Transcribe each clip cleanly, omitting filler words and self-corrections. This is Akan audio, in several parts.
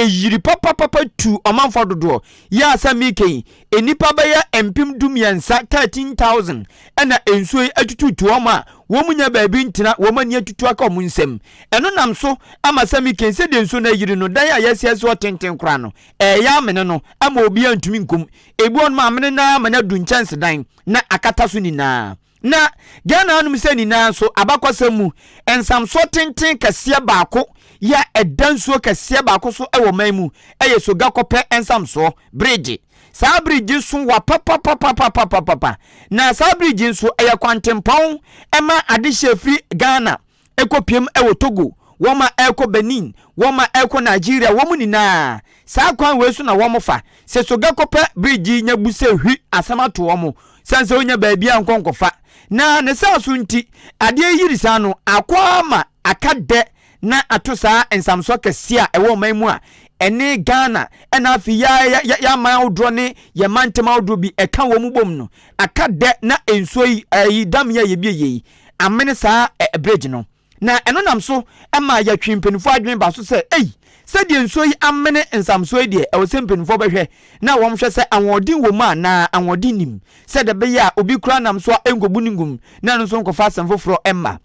Ɛyiri papapapa tuu ɔmanfoɔ dodoɔ. Yɛ a sɛ mereka yi, nnipa bɛyɛ 13,000, 13,000, ɛna nsuo yi atututu wɔn a wɔn nnya baabi ntena, wɔn ani atutu aka wɔn nsam. Ɛno nam so ama sɛ mereka yi, sɛdeɛ nsuo no ayiri no, dan a yɛasi asi hɔ tenten koraa no, ɛreyɛ amene no ama obiara ntumi nkɔ mu. Ebi wɔ hɔnom a, amene no ara ma no adu nkyɛnsedan na akata so nyinaa. Na Ghana hanom sɛ nyinaa nso, abakɔsɛm mu, nsamsoɔ tenten kɛseɛ baako yɛ a ɛda nsuo kɛseɛ baako so wɔ man mu yɛ Sogakɔpɛ nsamsoɔ, bridge. Saa bridge so wa papapapapapapa. Na saa bridge nso, ɛyɛ kwantempɔn ma adehyeɛ firi Ghana ɛkɔpiem wɔ Togo, wɔn a ɛrekɔ Benin, wɔn a ɛrekɔ Nigeria, wɔn nyinaa, saa kwan wei so na wɔfa. Sɛ Sogakɔpɛ bridge yi nya bu sɛ hwi, asɛm ato wɔn, sane sɛ wonya baabi a nkɔ nkɔfa. Na ne saa so nti, adeɛ yiri saa no, akɔ ara ma aka dɛ na ato saa nsamsoɔ kɛseɛ a ɛwɔ ɔman mu a ɛne Ghana ɛna afei yɛ yɛ yɛ aman ahodoɔ ne yɛn mantam ahodoɔ bi ɛka wɔn bom no, aka dɛ na nsuo yi ɛyi dam yi a yɛbie yɛ yi amene saa bridge no. Na ɛno nam so ma yɛtwe mpanimfoɔ adwene ba so sɛ, ei, sɛdeɛ nsuo yi amene nsamsoɔ yi deɛ, ɛwɔ sɛ mpanimfoɔ bɛhwɛ na wɔhwɛ sɛ ahoɔden wɔ mu anaa ahoɔden nnim, sɛdeɛ ɛbɛyɛ a obi koraa nam so a ɛnkɔbu no ngum na ɛno nso nkɔfa asɛm foforɔ mma.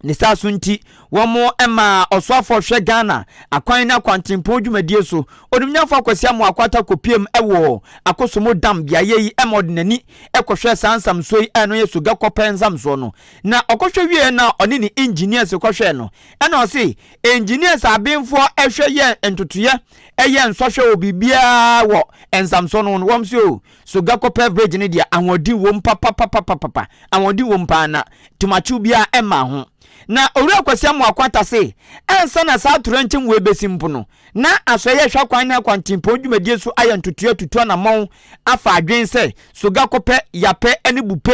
Ne saa so nti, wɔmaa ɔsoafoɔ hwɛ Ghana akwan ne akwantempɔn dwumadie so, Onimnyamfoɔ Akwasi Amoako Atta kɔpueem wɔ Akosombo Dam beaeɛ yi ma ɔde n'ani kɔhwɛɛ saa nsamsoɔ yi a ɛno yɛ Sogakɔpɛ nsamsoɔ no. Na ɔkɔhwɛ wieɛ na ɔne ne engineers kɔhwɛɛ no, ɛna ɔse engineers abenfoɔ hwɛ yɛ ntotoeɛ yɛ nsɔhwɛ wɔ biribiara wɔ nsamsoɔ no ho no, wɔn se o, Sogakɔpɛ bridge no deɛ ahoɔden wom papapapapapa, ahoɔden wom paa na tomakyew biara mmaa ho. Na Owura Kwasi Amoako Atta se ansa na saa atoyerɛnkyɛm wei bɛsi mpo no, na Asoɛeɛ Hwɛ Akwan ne Akwantempɔn dwumadie so ayɛ ntotoeɛ atutu anammɔn afa adwene sɛ Sogakɔpɛ, Yapɛ ne Bupe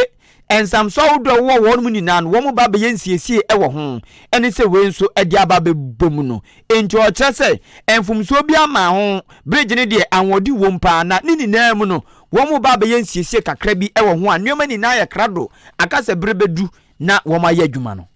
nsamsoɔ ahodoɔ a ɛwowɔ wɔn mu nyinaa no wɔn ba abɛyɛ nsiesie wɔ ho ɛne sɛ wei nso de aba abɛbɔ mu no. Enti ɔkyerɛ sɛ mfomsoɔ biara mmaa ho, bridge no deɛ ahoɔden wom paa na ne nyinaa mu no wɔn ba abɛyɛ nsiesie kakra bi wɔ ho a nneɛma nyinaa ayɛ krado aka sɛ bere bɛdu na wɔayɛ adwuma no.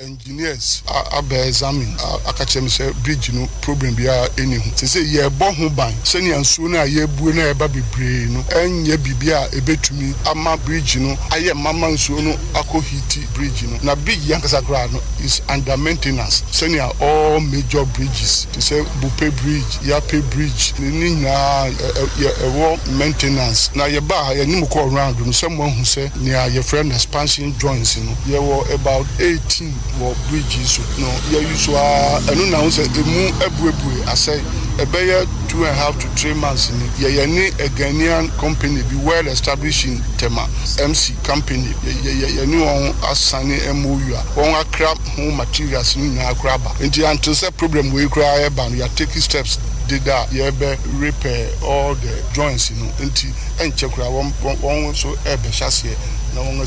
Engineers abɛ examine aka kyerɛ me sɛ bridge no problem biara nni ho. Seesei yɛrebɔ ho ban sɛnea nsuo no a yɛrebue no a ɛreba bebree no nyɛ biribi a ɛbɛtumi ama bridge no ayɛ ma ma nsuo no akɔ hiti bridge no. Na bridge yi ankasa koraa no is under maintenance sɛnea all major bridges te sɛ Bupe bridge, Yape bridge ne nyinaa yɛ ɛwɔ maintenance. Na yɛbaa ha yɛne mo kɔɔ round no sɛ moahu sɛ nea yɛfrɛ no expansion joints no yɛwɔ about 18 wɔ bridge yi so no yɛ use ara ɛno na wohu sɛ ɛmu abuebue asɛe ɛbɛyɛ 2½ to 3 months ni yɛyɛ ne a Ghanaian company bi well established in Tema, MC company, yɛne wɔn asane MOU a wɔn akra ho materials no nyinaa koraa aba nti until sɛ problem wei koraa ɛba no yɛ take steps deda a yɛbɛ repair all the joints no nti ɛnkyɛ koraa wɔn nso ɛbɛhyɛ aseɛ na wɔn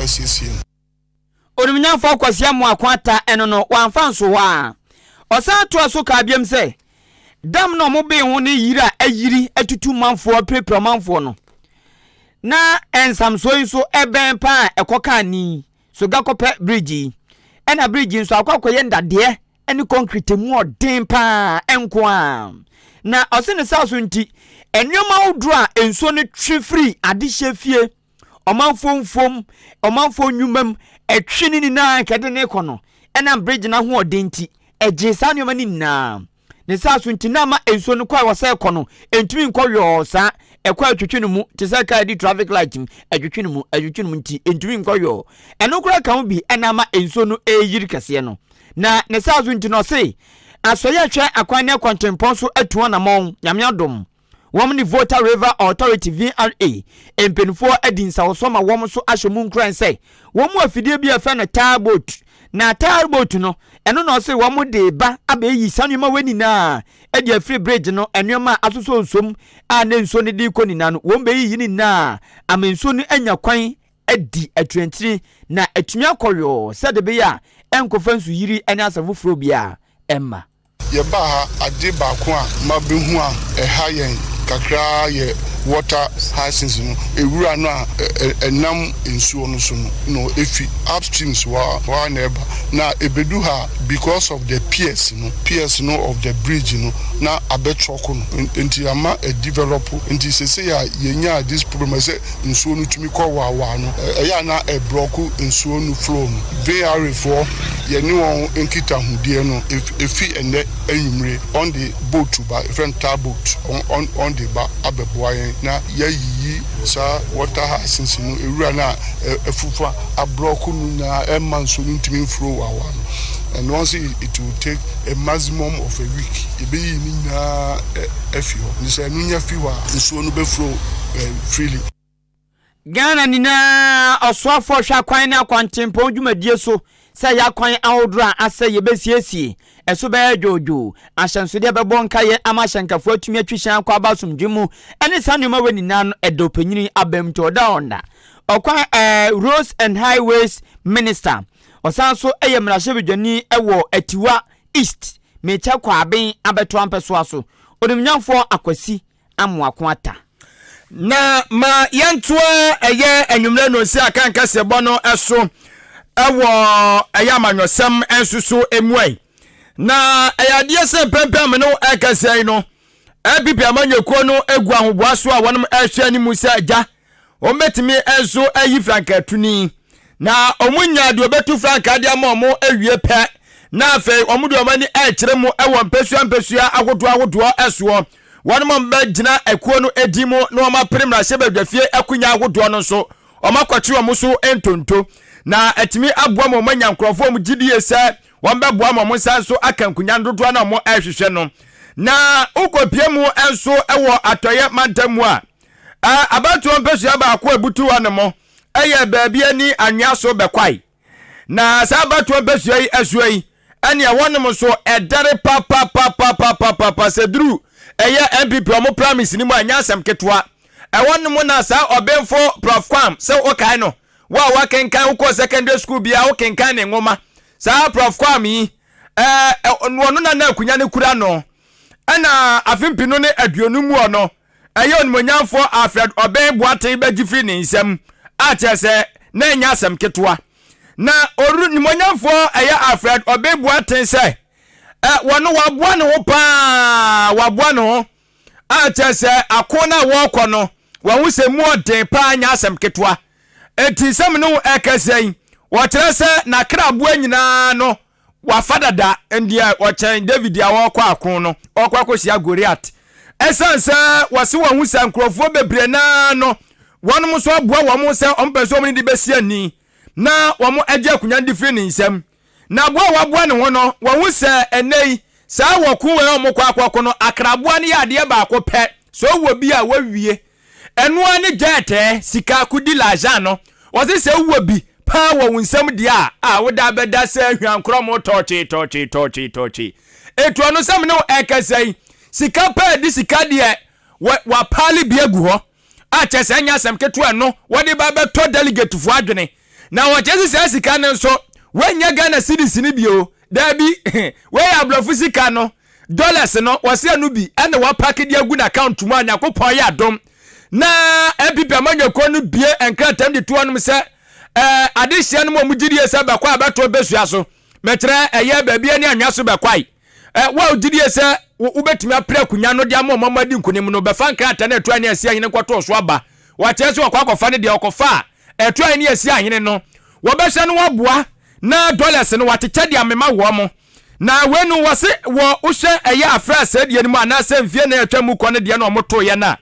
asiesie no. Onimnyamfoɔ Kwasi Amoako Atta ɛno no wamfa nso hɔ a ɔsan toa so kaa biam sɛ dam na ɔmo bee ho ne yiri a ayiri atutu manfoɔ apirapira ɔmanfoɔ no na nsamsoɔ yi nso ɛbɛn paa a ɛkɔ kaa ni Sogakɔpɛ bridge yi ɛna bridge yi nso akɔ akɔyɛ ndadeɛ ne concrete mu ɔden paa nko a na ɔse ne saa so nti nneɛma ahodoɔ a nsuo no twe firi adehyɛ fie, ɔmanfoɔ mfuom, ɔmanfoɔ nnwuma mu, ɛtwe ne nyinaa nkɛde ne kɔ no, ɛnam bridge no ahoɔden nti ɛgyee saa nneɛma no nyinaa. Ne saa so nti na ama nsuo no kɔ a wɔsɛ kɔ no ntumi nkɔ yɔɔ saa, ɛkɔ atwitwi no mu te sɛ kaa di traffic light mu, ɛtwitwi no mu, ɛtwitwi no mu nti ntumi nkɔ yɔɔ. Ɛno koraa ka ho bi ɛna ama nsuo no ɛreyiri kɛseɛ no. Na ne saa so nti no ɔse asɔyɛ hwɛ akwan ne akwantempɔn so atu anammɔn. Nyame adom, wɔn ne Volta River Authority, VRA, mpanimfoɔ adi nsawɔsɔ ma wɔn nso ahyɛ mu nkuran sɛ wɔn mu afidie bi a ɛfɛ no tar boat. Na tar boat no, ɛno na ɔse wɔn de ba abɛyi saa nneɛma wɔ nyinaa de afiri bridge no, nneɛma a asosɔ nsuom a ne nsuo no de kɔ nyinaa no, wɔn bɛyiyi ne nyinaa ama nsuo no anya kwan adi atuantiri na atumi akɔ yɔɔ sɛde bɛyɛ a ɛnkɔfa nsuyiri ne asɛm foforɔ biara ɛmma. Yɛbaa ha, ade baako a mabɛhu a ɛha yɛn kakraa yɛ Water hyacinth no, ewura no a ɛnam nsuo no so no na efi upstreams hɔ ara hɔ ara na ɛba. Na ebedu ha a, because of the piers no, piers no of the bridge no na abɛ choke no, nti ama a develop. Nti sesei a yɛnyaa this problem a sɛ nsuo no tumi kɔ waawaa no, ɛyɛ a na ɛbrɔko nsuo no flow no. VRA foɔ, yɛne wɔn nkitahodie no, efi ɛnnɛ anwummere, wɔn de boat ba, yɛfrɛ no tar boat, wɔn de ba abɛboa yɛn na yɛayiyi saa water hyacinth no, ewura no a afufu a abrɔko no nyinaa ɛmma nsuo no ntumi mflow waawaa no. And wɔn se it will take a maximum of a week, yɛbɛyiyi ne nyinaa afi hɔ. Nti sɛ ɛno nya fi hɔ a, nsuo no bɛflow freely. Ghana nyinaa ɔsoafoɔ hwɛ akwan ne akwantempɔn dwumadie so sɛ ɛyɛ akwan ahodoɔ a asɛ yɛbɛsiesie, ɛso bɛyɛ dwoodwoo, ahyɛnsodeɛ bɛbɔ nkaeɛ ama ahyɛnkafoɔ atumi atwi hyɛn akɔ aba asomdwe mu ɛne saa nneɛma wei nyinaa no ɛda ɔpanyini abam nti ɔda ɔnda ɔkwan ɛɛ Roads and Highways Minister ɔsan so ɛyɛ mmarahyɛbadwani ɛwɔ Atiwa East Mekyɛ Kwaben abɛtoa mpɛsoa so Onimnyamfoɔ Akwasi Amoako Atta. Na ma yɛntoa ɛyɛ anwummerɛ nonsia aka nkaseɛbɔ no so ɛwɔ ɛyɛ amanyɔsɛm nso so emu ɛ. Na ɛyɛ adeɛ sɛ mpɛmpɛn me ne wo ɛkasa yi no, NPP amanyɔkuo no egu ahoboa so a wɔnom ɛhwɛ anim sɛ agya Wɔbɛtumi nso ayi frankaatuni, na wɔnya deɛ wɔbɛtu frankaa de ama wɔn awie pɛ, na afei wɔde wɔn ani rekyerɛ mu wɔ mpasua mpasua ahodoɔ ahodoɔ soɔ. Wɔn a wɔbɛgyina akuo no din mu na wɔapere mmarahyɛbadwafie akonnwa ahodoɔ no nso, wɔakɔkye wɔn so ntonto, na atumi aboa ma wɔanya nkurɔfoɔ a wɔgye die sɛ wɔbɛboa ma wɔn nsa nso aka nkonnwa no dodoɔ no a wɔrehwehwɛ no. Na wokɔpie mu nso wɔ atɔeɛ mantam mu a, Abatoɔ mpasua baako a ɛbutu hɔ nom yɛ baabi ani anwea so bɛkwae. Na saa abatoɔ mpasua yi asuo yi, ɛne ɛhɔ nom nso ɛdɛre papapapapapapa sɛ duru ɛyɛ NPP ɔmo primaries no mu a ɛnyɛ asɛm ketewa. Ɛhɔ nom na saa ɔbenfo Prof Kwam sɛ wokae no, wo a woakenkan wokɔɔ secondary school biara wokenkan ne nwoma. Saa Prof Kwam yi, ɛɛ ɔno na na akunya no kura no. Ɛna afe mpenu ne aduonu mu hɔ no, ɛyɛ Onimuonyamfoɔ Alfred Obeng Boateng bɛgye firi ne nsam a kyerɛ sɛ na ɛnyɛ asɛm ketewa. Na Onimuonyamfoɔ ɛyɛ Alfred Obeng Boateng sɛ ɛ wɔno waboa ne ho paa waboa ne ho a kyerɛ sɛ ako no a wɔrekɔ no wɔn ho sɛ mu ɔden paa nyɛ asɛm ketewa. Enti nsɛm no ɛkɛseɛ yi wɔkyerɛ sɛ n'akraboa nyinaa no Wafa dada ndeɛ ɔkyɛn David a ɔrekɔ ako no, ɔrekɔ akɔhyia Goliat. Ɛsiane sɛ wɔse wɔn ho sɛ nkurɔfoɔ bebree naa no, wɔnom nso aboa wɔn sɛ wɔn pɛ sɛ wɔn ne de bɛsi ani na wɔn agye akonnwa no de firi ne nsam. Na aboa a waboa ne ho no, wɔn ho sɛ ɛnnɛ yi, saa wɔko wei a wɔkɔ akɔko no, akraboa no yɛ adeɛ baako pɛ, sɛ ɔwɔ bi a wawie. Ɛno ara ne dwɛɛtɛɛ, sika, akodi, l'argent no. Wɔse sɛ wowɔ bi paa wɔ wo nsam deɛ a, a wode abɛda sɛ hwankorɔmo tɔɔtwee tɔɔtwee tɔɔtwee tɔɔtwee. Etu ɔno sɛ me ne wo ɛrekasa yi, sika paa di sika deɛ wɔ wapaale bi agu hɔ a kyerɛ sɛ ɛnyɛ asɛm ketewa ɛno wɔde ba bɛtɔ delegatefoɔ adwene. Na wɔkyerɛ sɛ saa sika no nso wɔnyɛ Ghana cedis no bi o, daabi, wei yɛ aborɔfo sika no. Dollars no wɔse ɛno bi ɛna wapake de agu n'account mu a Nyankopɔn ayɛ adom na NPP amanyɔkuo no bie nkratam de to hɔnom sɛ ɛɛ adehyeɛ no mu ɔmo gyidie sɛ bɛkɔ a bɛto bɛsua so mɛkyerɛ ɛyɛ baabi ani anwea so bɛkwae ɛ wo a wogyidie sɛ wobɛtumi apere akunya no de ama ɔmo ama adi nkunim no bɛfa nkrataa no ɛto ani asi ahene nkɔtoo so aba wɔkyerɛ sɛ wɔkɔ akɔfa no deɛ ɔkɔfa a ɛto ani asi ahene no wɔbɛhyɛ no wɔboa na dollars no wɔakyekyɛ de amema wɔn. Na wei no wɔse wɔ wohwɛ ɛyɛ afra asɛedeɛ no mu anaasɛ mfie na atwa mu kɔ no deɛ na wɔn toeɛ no a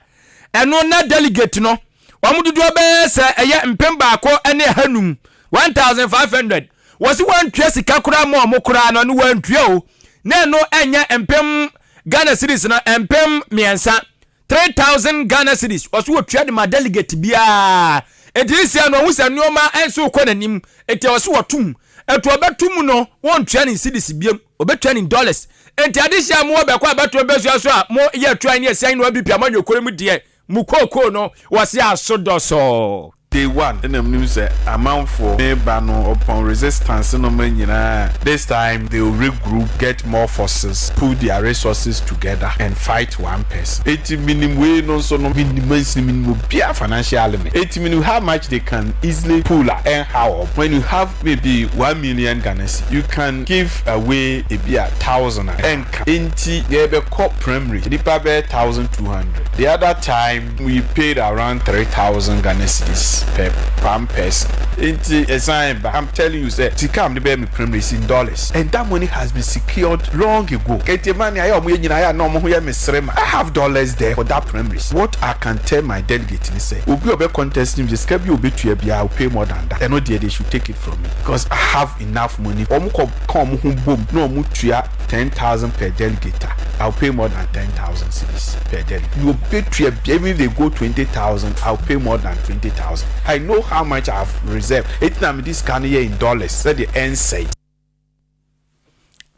ɛno na delegate no wɔn dodoɔ bɛyɛ sɛ ɛyɛ 1500, 1500. Wɔse wɔntua sika koraa ma wɔn koraa no ɛno wɔantua o na ɛno ɛnyɛ mpem Ghana cedis no 3000. 3000 Ghana cedis ɔso wɔtua de ma delegate biara nti ne sia no ɔhu sɛ nneɛma nso kɔ n'anim nti ɔso wɔtum ɛto ɔbɛto mu no wɔntua ne cedis biam ɔbɛtua ne dollars nti adehyɛ a mowɔ bɛkɔ abɛto bɛsua so a mo yɛ atua ne asian no abipi amanyɔkuo mu deɛ mu kookoo no wɔse aso dɔsɔɔ. Day one na menim sɛ amanfoɔ reba no upon resistance nnoɔma nyinaa this time they will regroup get more forces put their resources together and fight one person enti menim wei no nso no menim mansini menim obiara financial limit enti menim how much they can easily pull a ɛnha wɔn when you have maybe 1 million Ghana cedi you can give away ebi a thousand a ɛnka enti yɛrebɛkɔ primary nnipa bɛyɛ 1200 the other time We paid around 3000 Ghana cedis per one person nti ɛsan ba I'm telling you sɛ sika a mede bɛyɛ me primary is in dollars and that money has been secured long ago nti ɛma nea ayɛ a wɔyɛ nyinaa ayɛ a na wɔn ho yɛ me sere ma I have dollars there for that primaries what I can tell my delegate ne sɛ obi a ɔbɛ contest no deɛ sika bi a ɔbɛtua biara I will pay more than that ɛno deɛ they should take it from me because I have enough money wɔn kɔ ka wɔn ho bom na wɔn tua 10,000 per delegate a I will pay more than 10,000 cedis per delegate. You obetua bia even if they go 20,000 I will pay more than 20,000 I know how much I have reserved eti na mede sika no yɛ in dollars sɛdeɛ ɛnsɛe.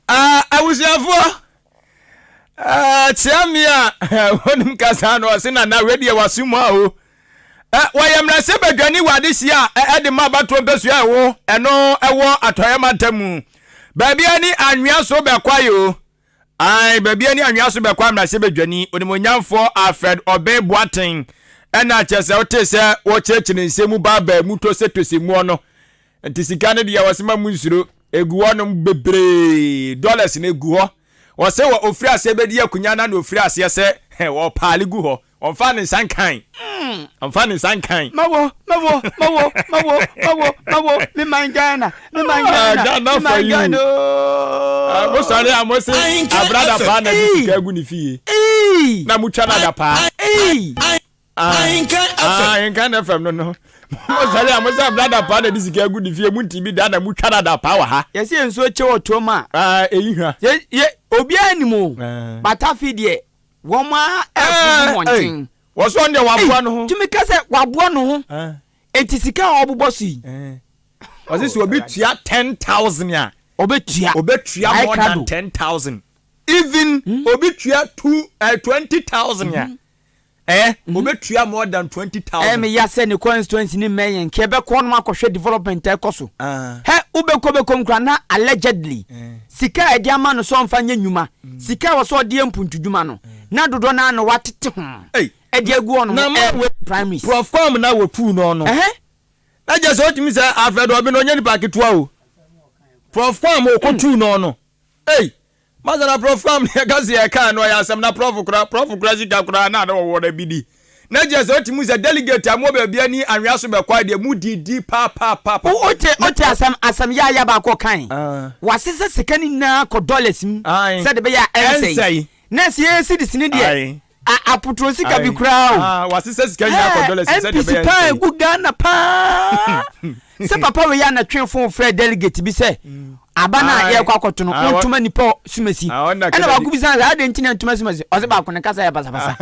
Ah, abusuafoɔ, ah, kyea me a wɔnim kasa no ɔse nana wei deɛ waso mu a o. Eh, wɔyɛ mmarahyɛ badwani wɔ adehyeɛ a ɛde ma abatoɔ mpɛsua a ɛwɔ ɛno ɛwɔ atɔeɛ mantam mu. Baabi ani anwea so bɛkwae o. Ae, baabi ani anwea so bɛkɔ mmarahyɛbadwani, Onimuonyamfoɔ Alfred Obeng Boateng, ɛna kyerɛ sɛ wotee sɛ wɔkyerɛkyerɛ nsɛm mu baabaa mu tosetose muɔ no. Nti sika no deɛ wɔse ma mu nsuro, egu hɔnom bebree, dollars no egu hɔ. Wɔse wɔ ofiri aseɛ bɛdi akunya na na ofiri aseɛ sɛ wɔpaale gu hɔ. Ɔmfa ne nsa nkan. Ɔmfa ne nsa nkan. Mawo, mawo, mawo, mawo, mawo, mawo, me man Ghana, me man ah, Ghana, me man Ghana. Ah, mo sɔre a mo se abrada paa na de sika agu ne fie. Na mo twa nada paa. Ahenkan FM no no. Mo sɔre a mo se abrada paa na de sika agu ne fie mo ntumi da na mo twa nada paa wɔ ha. Yɛsi nsuo kyɛ wɔ tuom a. Ah, eyi hwa. Yɛ yɛ obiara nim o. Batafi deɛ. Wɔn ara ɛreto gu mmɔnten. Wɔsɔ ɔno deɛ waboa ne ho. Tumi ka sɛ waboa ne ho. Eti sika a ɔbobɔ so yi. Ɔsi sɛ obi tua 10,000 a. Obetua. Obetua more than 10,000. Even obi tua two eh, 20,000 a. Eh, obetua more than 20,000. Ɛyɛ me ya sɛ ne constituency ne mmɛn yɛn nka yɛbɛkɔ nom akɔhwɛ development a ɛkɔ so. Hɛ wobɛkɔ bɛkɔ mu koraa na allegedly sika a yɛde ama no sɛ ɔmfa nyɛ nnwuma Sika a ɛwɔ sɛ ɔde yɛ mpuntudwuma no, na dodoɔ no ara na watete ho de agu hɔ nom Na ma ɛwɔ primaries. Prof Kwam na wɔtuu no no. Ɛhɛ. Na kyerɛ sɛ wotumi sɛ Alfred Obi no ɔnyɛ nipa ketewa o. Prof Kwam ɔkɔtuu no no. Ei! Masa na Prof Kwam deɛ ɛka sɛ yɛkaa no ɔyɛ asɛm na Prof koraa Prof koraa sika koraa na na ɔwɔ na bi di. Na kyerɛ sɛ wotumi sɛ delegate a mowɔ baabi ani anwea so bɛkɔ a deɛ modidi papaapa. Wo wote wote asɛm asɛm yaaya baako ɔkae wasesa sika no nyinaa kɔ dollars mu sɛde bɛyɛ a ɛnsɛe na sɛ yɛyɛ cedis no deɛ a apotoro sika bi koraa o wasesa sika nyinaa kɔ dollars mu sɛdeɛ MPs ɛbɛyɛ paa ɛnsɛe. egu Ghana paa sɛ papa wei a na twe phone frɛ delegate bi sɛ aba no a yɛrekɔ akɔto no wontoma nipa sumasi ɛna baako bisa sɛ adɛn nti na ntoma sumasi ɔsɛ baako ne kasa yɛ basabasa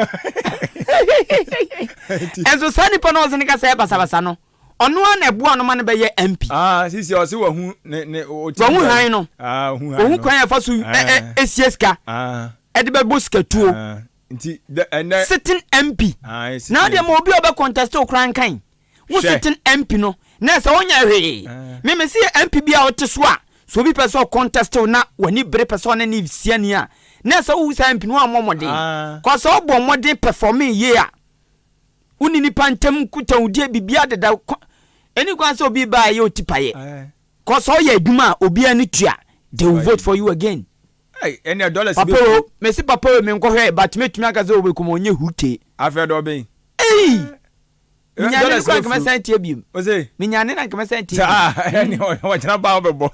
ɛnso saa nipa no ɔsɛ ne kasa yɛ basabasa no ɔno ara na ɛboa no ma no bɛyɛ MP sisi ɔsɛ wahu ne ne wahu han no wahu kwan a ɛfa so esie sika ɛde bɛbɔ sikatuo nti ɛnɛ sitting MP na adeɛ ma obi a ɔbɛ contest okura nkan Wo sitting MP no na ɛsɛ wonyɛ hwee. Me mese yɛ MP bi a wote so a sɛ obi pɛ sɛ ɔcontest wo na w'ani bere pɛ sɛ ɔne ne siani a na ɛsɛ wohu saa MP no wammɔ mmɔden. Kɔ sɛ wobɔ mmɔden performing yie a wo ne nipa ntam nkutahodie biribiara deda ɛni kwan sɛ obi ba a ɛyɛ otipayɛ. Kɔ sɛ ɔyɛ adwuma a obiara ani tua they will vote for you again. Papa o, mese papa o menkɔhwɛ but mɛtumi aka sɛ obekum ɔnyɛ hutee. Afei dɔ bɛn. Ei! Menya ne no kora nka mɛsan tie biom. Menya ne na nka mɛsan tie biom. Wɔkyena paa wobɛbɔ.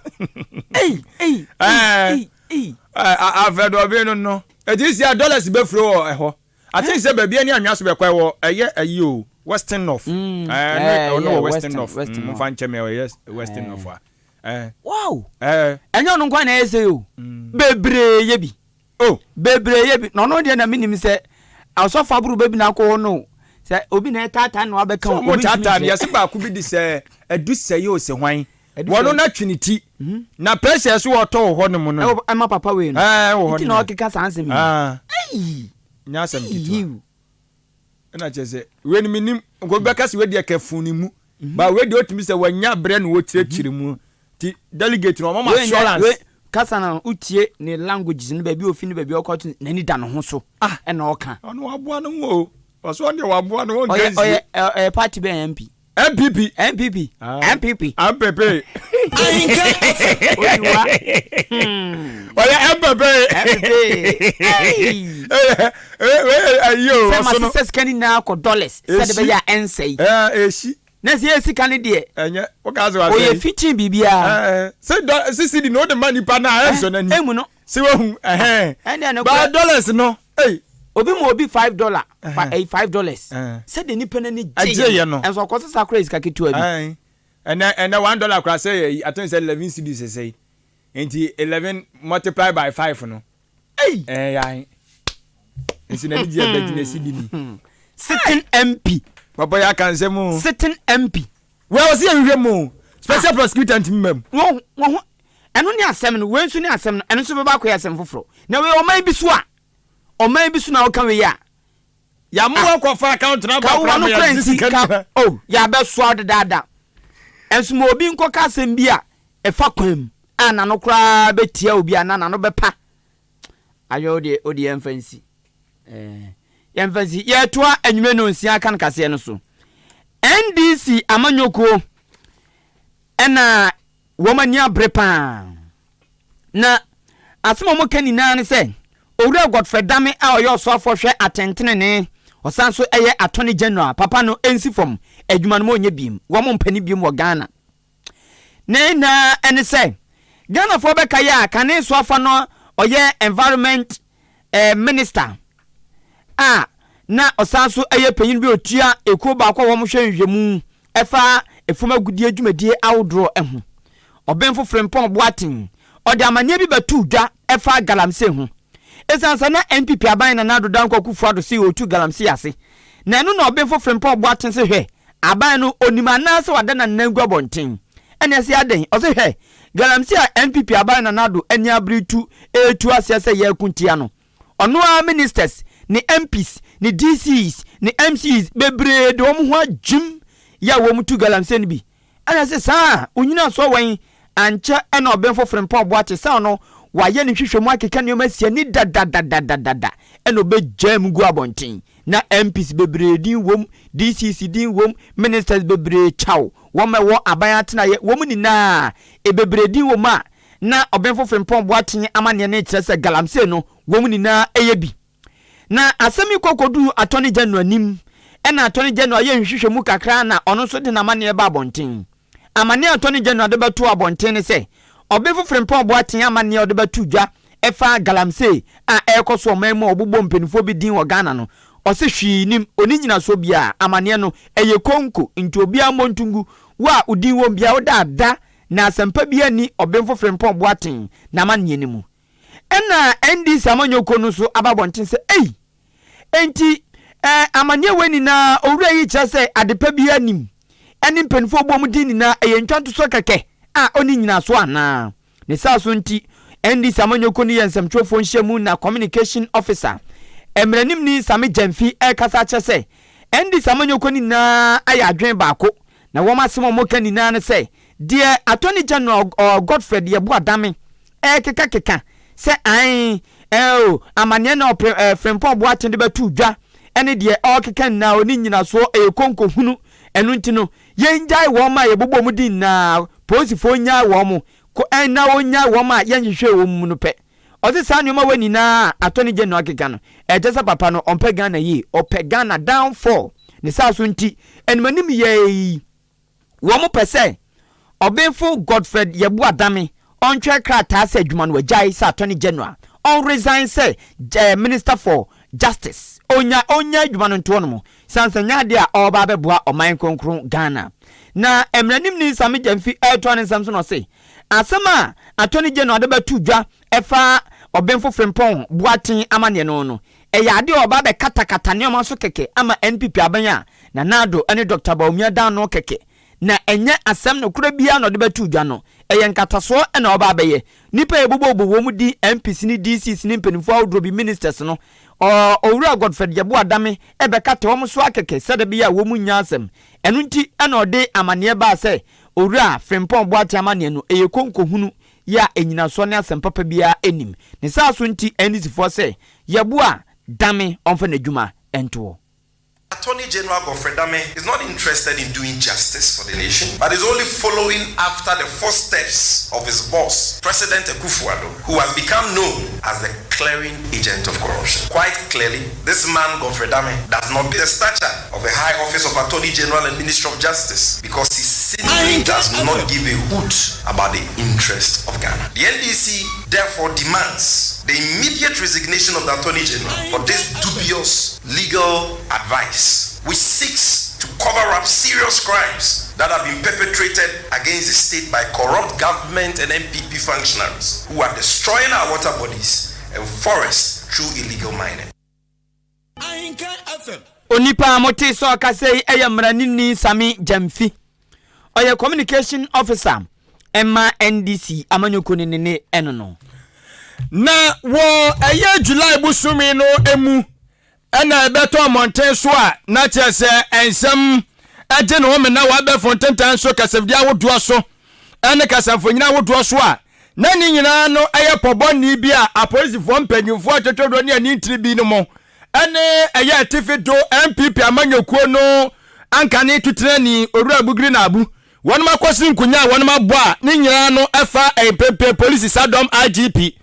Ei, ei, ei, ei. Afɛdɔbe no no. Ɛti si a dollars bɛfiri wɔ ɛhɔ. I think sɛ baabi ani anwea so bɛkɔ ɛwɔ ɛyɛ ɛyi o Western North. Ɛno wɔ Western North. Mfa nkyɛ me ɛyɛ Western North a. Wow. Ɛnyɛ ɔno nko na ɛyɛ sɛ o. Bebree yɛ bi. Oh! Bebree yɛ bi na ɔno deɛ na menim sɛ asɔfo aboro bɛ bi na akɔ hɔ no sɛ obi na ɛtaataa na wabɛka o obi ntumi nkyerɛ. Yɛse baako bi de sɛ adu sɛe o se hwan wɔno na twe ne ti mhm. na pressure so wɔtɔ wɔ hɔ nom no ɛma papa wei no nti na ɔkeka saa nsɛm yi nyɛ asɛm ketewa ɛna kyerɛ sɛ wei no menim nka obi bɛka sɛ wei deɛ kɛfo ne mu. Ba wei deɛ otumi sɛ wanya brɛ na wɔkyerɛkyerɛ mu ti delegate no ɔma ma assurance. Kasa na wotie ne languages no, baabi ofi ne baabi ɔkɔ, n'ani da ne ho so. Ah. Ɛna ɔka. Ɔno waboa no ho o, ɔso ɔno deɛ waboa no ho nka. Ɔyɛ nsie. Ɔyɛ party bɛn? MP? NPP. NPP. Ah. NPP. NPP. Oyiwa. Ɔyɛ NPP. NPP. Hey. Ayi o. Sɛ ma ɔso no sisɛ sika no nyinaa kɔ dollars sɛde Esi. bɛyɛ a ɛnsɛe. Ɛɛ, esi. Na sɛ yɛ sika no deɛ ɛnyɛ woka sɛ wasɛ ɔyɛ fitin biribiara. Ɛɛ, sɛ dɔ sisi di na o de ma nipa na ɛnsɔ n'ani. Emu no. Sɛ wahu ɛhɛn. Ɛnna no ba kura dollars no ei. Obi ma obi $5 fa ɛyi $5 Ɛhɛn. sɛde nipa n'ani Agye gye yɛ no. Ɛnso ɔkɔ sisa kora sika ketewa bi. Ɛn ɛnɛ $1 kora sɛ yɛ aten sɛ 11 cedis sɛ yi, nti 11 multiply by five no. Ei. Ɛɛ, yan nti n'ani gye ɛbɛ gyina cedi ni. Sitting MP. Papa yɛ aka nsɛm o. Sitting MP. Wɛ ɔsi yɛ hwehwɛ mu o, special prosecutor ntumi mɛm. Wɔn ho ɛno ne asɛm no, wei nso ne asɛm no, ɛno nso bɛba akɔyɛ asɛm foforɔ. Na wei ɔman bi so a, ɔman bi so na ɔka wei a. Yamu akɔfa account na ka ba wɔn no kora kora ma yɛ nsi sika ka no. O yɛabɛsoa dedaada, ɛnso ma obi nkɔka asɛm bi a ɛfa kwan mu a n'ano koraa bɛtia obi a na n'ano bɛpa ayɛ o deɛ o deɛ, yɛmfa nsi yɛmfa nsi. Yɛtoa anwummerɛ no nsia ka no kaseɛ no so. NDC amanyɔkuo ɛna wɔn ani abere paa, na asɛm a wɔka nyinaa ne sɛ Owura Godfrey Dame a ɔyɛ ɔsoafoɔ hwɛ atɛntenene, ɔsan so ɛyɛ Attorney General, papa no nsi fam adwuma no ma ɔnyɛ biem. Wɔn mpɛ ne biem wɔ Ghana. Na nyinaa ɛne sɛ Ghanafoɔ bɛka yɛ a kane soafa no ɔyɛ environment minister a na ɔsan so ɛyɛ panyin bi a otua ekuo baako a wɔhwɛ nhwehwɛmu ɛfa efam agudie dwumadie ahodoɔ ɛho, Ɔbɛnfo Frimpong Boateng, ɔde amanneɛ bi bɛto dwa ɛfa galamsey ho. Ɛsiane sɛ na NPP aban Nana Addo Dankwa Akufo Addo se ɔtu galamsey ase, na ɛno na Ɔbenfo Frimpong Boateng se hwɛ, aban no onim anaasɛ wada nanan gu abɔnten? Ɛne ɛsɛ adɛn? Ɔse hwɛ, galamsey a NPP aban Nana Addo ani abere tu ɛretu aseɛ sɛ yɛreko tia no, ɔno ara ministers ne MPs ne DCs ne MCs bebree de wɔn ho agyim yɛ a wɔn tu galamsey no bi. Ɛna sɛ saa onyina so wɔn ankyɛ, ɛna Ɔbɛnfo Frimpong Boakye sɛ ɔno wayɛ ne nhwehwɛmu akeka nneɛma asi ani dadadadadada, ɛna ɔbɛgyaa mu gu abɔnten na MPs bebree din wom, DCs din wom, ministers bebree kyaw wɔn a ɛwɔ aban atenaeɛ wɔn nyinaa ebebree din wom a na Ɔbɛnfo Frimpong Boakye amanneɛ no kyerɛ sɛ galamsey no wɔn nyinaa ɛyɛ bi. Na asɛm yi kɔkɔduu Attorney General anim, ɛna Attorney General yɛ nhwehwɛmu kakra na ɔno nso de n'amanneɛ ba abɔnten. Amanneɛ a Attorney General de bɛto abɔnten ne sɛ Ɔbenfo Frimpong Boateng amanneɛ a ɔde bɛto dwa ɛfa galamsey a ɛrekɔ so ɔman mu a ɔbobɔ mpanimfoɔ bi din wɔ Ghana no, ɔse hwee nim, ɔni nyinasoɔ biara, amanneɛ no ɛyɛ konko, nti obiara mmɔ ntungu, wo a wo din wɔ mu biara woda ada, na asɛmpa biara nni Ɔbenfo Frimpong Boateng n'amanneɛ no mu. Ɛna NDC amanyɔkuo no nso aba abɔnten sɛ ei, enti ɛɛ amanneɛ wei nyinaa owura yi kyerɛ sɛ adepa biara nim, ɛne mpanimfoɔ bɔ mu din nyinaa ɛyɛ ntwa ntosoɔ kɛkɛ a ɔnni nyinasoɔ anaa? Ne saa so nti NDC amanyɔkuo no yɛ nsɛmtwerɛfoɔ nhyiamu na communication officer mmaranimni Sammy Gyamfi ɛrekasa akyerɛ sɛ NDC amanyɔkuo no nyinaa ayɛ adwene baako, na wɔn asɛm a wɔka nyinaa ne sɛ deɛ Attorney General Godfred Yeboah Dame ɛrekekakeka sɛ ae ɛɛ o amanneɛ na ɔpɛ ɛɛ Frimpong Boateng de bɛto dwa ɛne deɛ ɔrekeka nyinaa ɔne nyinasoɔ ɛyɛ konko hunu. Ɛno nti no yɛngyae wɔn a yɛbobɔ mu din nyinaa, polisifoɔ nnyae wɔn mo ko ɛna wɔnnyae wɔn a yɛnhwehwɛ wɔn mu no pɛ. Ɔse saa nneɛma wɔ nyinaa a Attorney General akeka no ɛkyɛ sɛ papa no ɔmpɛ Ghana yie, ɔpɛ Ghana downfall. Ne saa so nti animanim yɛi wɔn pɛ sɛ Ɔbenfo Godfred Yeboah Dame ɔntwerɛ krataa sɛ adwuma no wagyae sɛ Attorney General, ɔnresign sɛ Minister for Justice, onya ɔnya adwuma no ntoɔ no mu sane sɛ nyɛ adeɛ a ɔreba abɛboa ɔman kronkron Ghana. Na mmaranimni Sammy Gyamfi ɛretoa ne nsɛm so na ɔse asɛm a Attorney General de bɛto dwa ɛfa Ɔbenfo Frimpong Boateng amanneɛ no no, ɛyɛ adeɛ a ɔba abɛkatakata nneɛma so kɛkɛ ama NPP aban a Nana Addo ne Dr. Bawumia da ano kɛkɛ. Na ɛnyɛ asɛm nokorɛ biara na ɔde bɛto dwa no, ɛyɛ nkatasoɔ na ɔba abɛyɛ. Nnipa a yɛbobɔbobɔ wɔn din, MPs ne DCs ne mpanimfoɔ ahodoɔ bi, ministers no, ɔ, Owura Godfred Yeboah Dame bɛkata wɔn so ara kɛkɛ sɛdeɛ ɛbɛyɛ a wɔn nnya asɛm. Ɛno nti na ɔde amaneɛ baa sɛ Owura Frimpong Boateng amaneɛ no, ɛyɛ konkohunu yɛ a nnyinasoɔ ne asɛm papa biara nnim. Ne saa so nti NDCfoɔ sɛ Yeboah Dame ɔmfa n'adwuma ntoɔ. Attorney General Godfred Dame is not interested in doing justice for the nation, but is only following after the footsteps of his boss, President Akufo-Addo, who has become known as the clearing agent of corruption. Quite clearly, this man, Godfred Dame, does not the stature of a high office of Attorney General and Minister of Justice because he simply does not give a hoot about the interest of Ghana. The NDC therefore demands the immediate resignation of the Attorney General for this dubious legal advice, which seeks to cover up serious crimes that have been perpetrated against the state by corrupt government and NPP functionaries who are destroying our water bodies and forests through illegal mining. Onipa a motee sɛ ɔkasa yi yɛ mmaranimni Sammy Gyamfi. Ɔyɛ Communication Officer ma NDC amanyɔkuo no ne ne ɛno no. Na wɔ ɛyɛ July bosome no mu na ɛbɛtɔ mmɔnten so a na kyerɛ sɛ nsɛm gye ne ho mena wɔ abɛɛfo ntentan so kasafidie ahodoɔ so ne kasamfonin ahodoɔ so a na ne nyinaa no yɛ pɔbɔne bi a apolisifoɔ mpanyinfoɔ atwetwedoɔ ne anintiri bi no mo ne ɛyɛ atifi do NPP amanyɔkuo no ankane tutenani Owura Bugri Naabu Wɔnom akɔsi nkonya a wɔnom abɔ a ne nyinaa no ɛfa mprempren polisi sadɔm IGP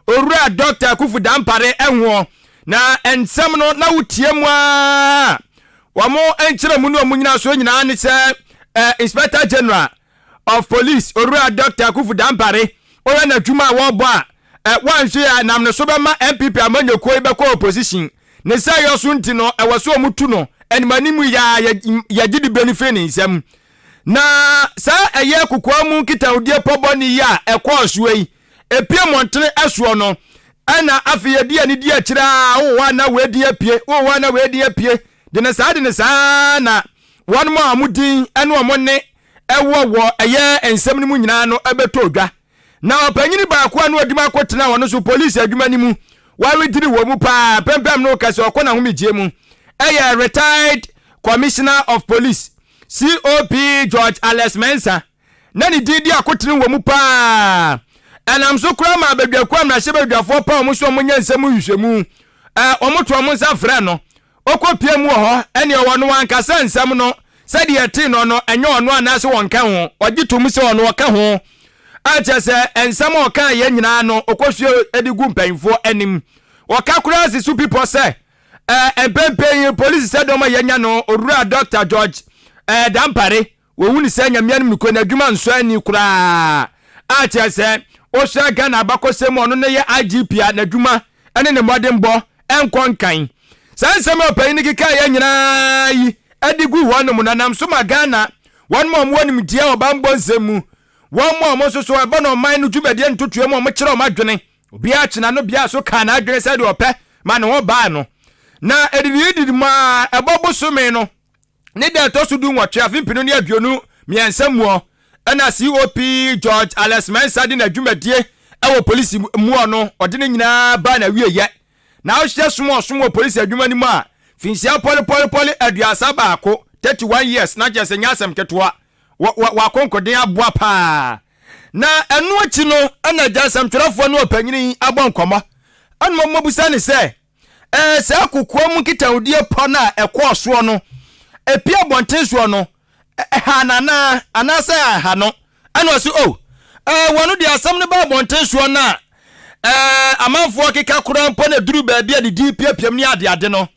Owura Dɔkta Akufu Dampare ɛhoɔ na nsɛm no na wotie mu aa wɔn nkyerɛmu ne wɔn nyinasoɔ nyinaa ne sɛ Inspector General of Police Owura Dɔkta Akufu Dampare wohwɛ n'adwuma a wɔbɔ a wɔanhwɛ a nam ne so bɛma NPP amanyɔkuo yi bɛkɔ opposition Ne sɛeɛ so nti no, ɛwɔ sɛ wɔtu no animanim yi ara, yɛgye diberɛ no firi ne nsam. Na saa ɛyɛ kokoa mu nkitahodie pɔ bɔne yi a ɛkɔɔ soɔ yi, ɛpue mmɔntene soɔ no, ɛna afei yɛdi yɛn ani di akyire ara, wowɔ hɔ a na wei din apue, wowɔ hɔ a na wei din apue, de ne saa de ne saa na wɔn a wɔn din ne wɔn nne wɔ wɔ ɛyɛ nsɛm no mu nyinaa no bɛtɔ dwa. Na ɔpanyin baako a na odi mu akɔtena ɔno nso polisi adwuma no mu, warediri wɔ mu paa mpempem no kɛse ɔkɔ n'ahomegyeɛ mu, yɛ retired Commissioner of Police, COP George Alex Mensah. Na ne din di akotene wɔ mu paa. Ɛnam so koraa maa badwakuo a mmarahyɛbadwafoɔ paw wɔn sɛ wɔnyɛ nsɛm mu nhwehwɛmu, wɔto wɔn nsa frɛ no. Ɔkɔpue mu wɔ hɔ, ɛnneɛ ɔwɔ no ankasa nsɛm no sɛdeɛ ɛtee no no, ɛnyɛ ɔno anaasɛ ɔnka ho, ɔgye tom sɛ ɔno ɔka ho, a kyerɛ sɛ nsɛm a ɔkaeɛ nyinaa no ɔkɔsue de gu mpanyinfoɔ anim. Ɔka koraa si so pipɔ sɛ, ɛɛ mpɛmpɛn yi polisi sɛ dɔm a yɛanya no, Owura Dɔkta George ɛɛ Dampare, Wɔhu no sɛ Nyame anim nokorɛ n'adwuma nsɔ ani koraa a kyerɛ sɛ wohwɛ Ghana abakɔsɛm mu a ɔno ne yɛ IGP a n'adwuma ne ne mmɔdenbɔ nkɔ nkan. Saa nsɛm a ɔpanyin no kekaeɛ nyinaa yi de gu hɔnom no nam so ma Ghana wɔnom a wɔwɔ nimdeɛ wɔ bammɔ nsɛm mu, wɔn a wɔn nso so ɛbɔ no ɔman no dwumadie ntotoeɛ mu a wɔkyerɛ wɔn adwene. Obiara kye n'ano biara so kaa n'adwene sɛdeɛ ɔpɛ ma ne ho baa no. Na ɛdidididi mu ara ɛbɔ bosome no Ne da a ɛtɔ so dunwɔtwe, afe mpenu ne 23 muɔ, ɛna COP George Alex Mensah de n'adwumadie wɔ polisi muɔ no, ɔde ne nyinaa baa n'awieyɛ. Na wohwɛ som a ɔsom wɔ polisi adwuma no mu a, finhyia pɔlepɔlepɔle 31, 31 years, na kyerɛ sɛ nyɛ asɛm ketewa. Wɔ, wɔ, w'akonkoden aboa paa. Na ɛno akyi no, ɛna agya nsɛmtwerɛfoɔ ne ɔpanyini yi abɔ nkɔmmɔ. Ɛna wɔabisa no sɛ, Ɛɛ, saa kokoam nkitahodie pɔ no a ɛkɔɔ soɔ no, ɛpue abɔnten soɔ no, ɛhaa no anaa? Anaasɛ anha no? Ɛna ɔse, Oh, ɛɛ, wɔno deɛ asɛm no ba abɔnten soɔ no a, ɛɛ, amanfoɔ keka koraa mpo na ɛduru baabi a ne din piapiam ne adeade no,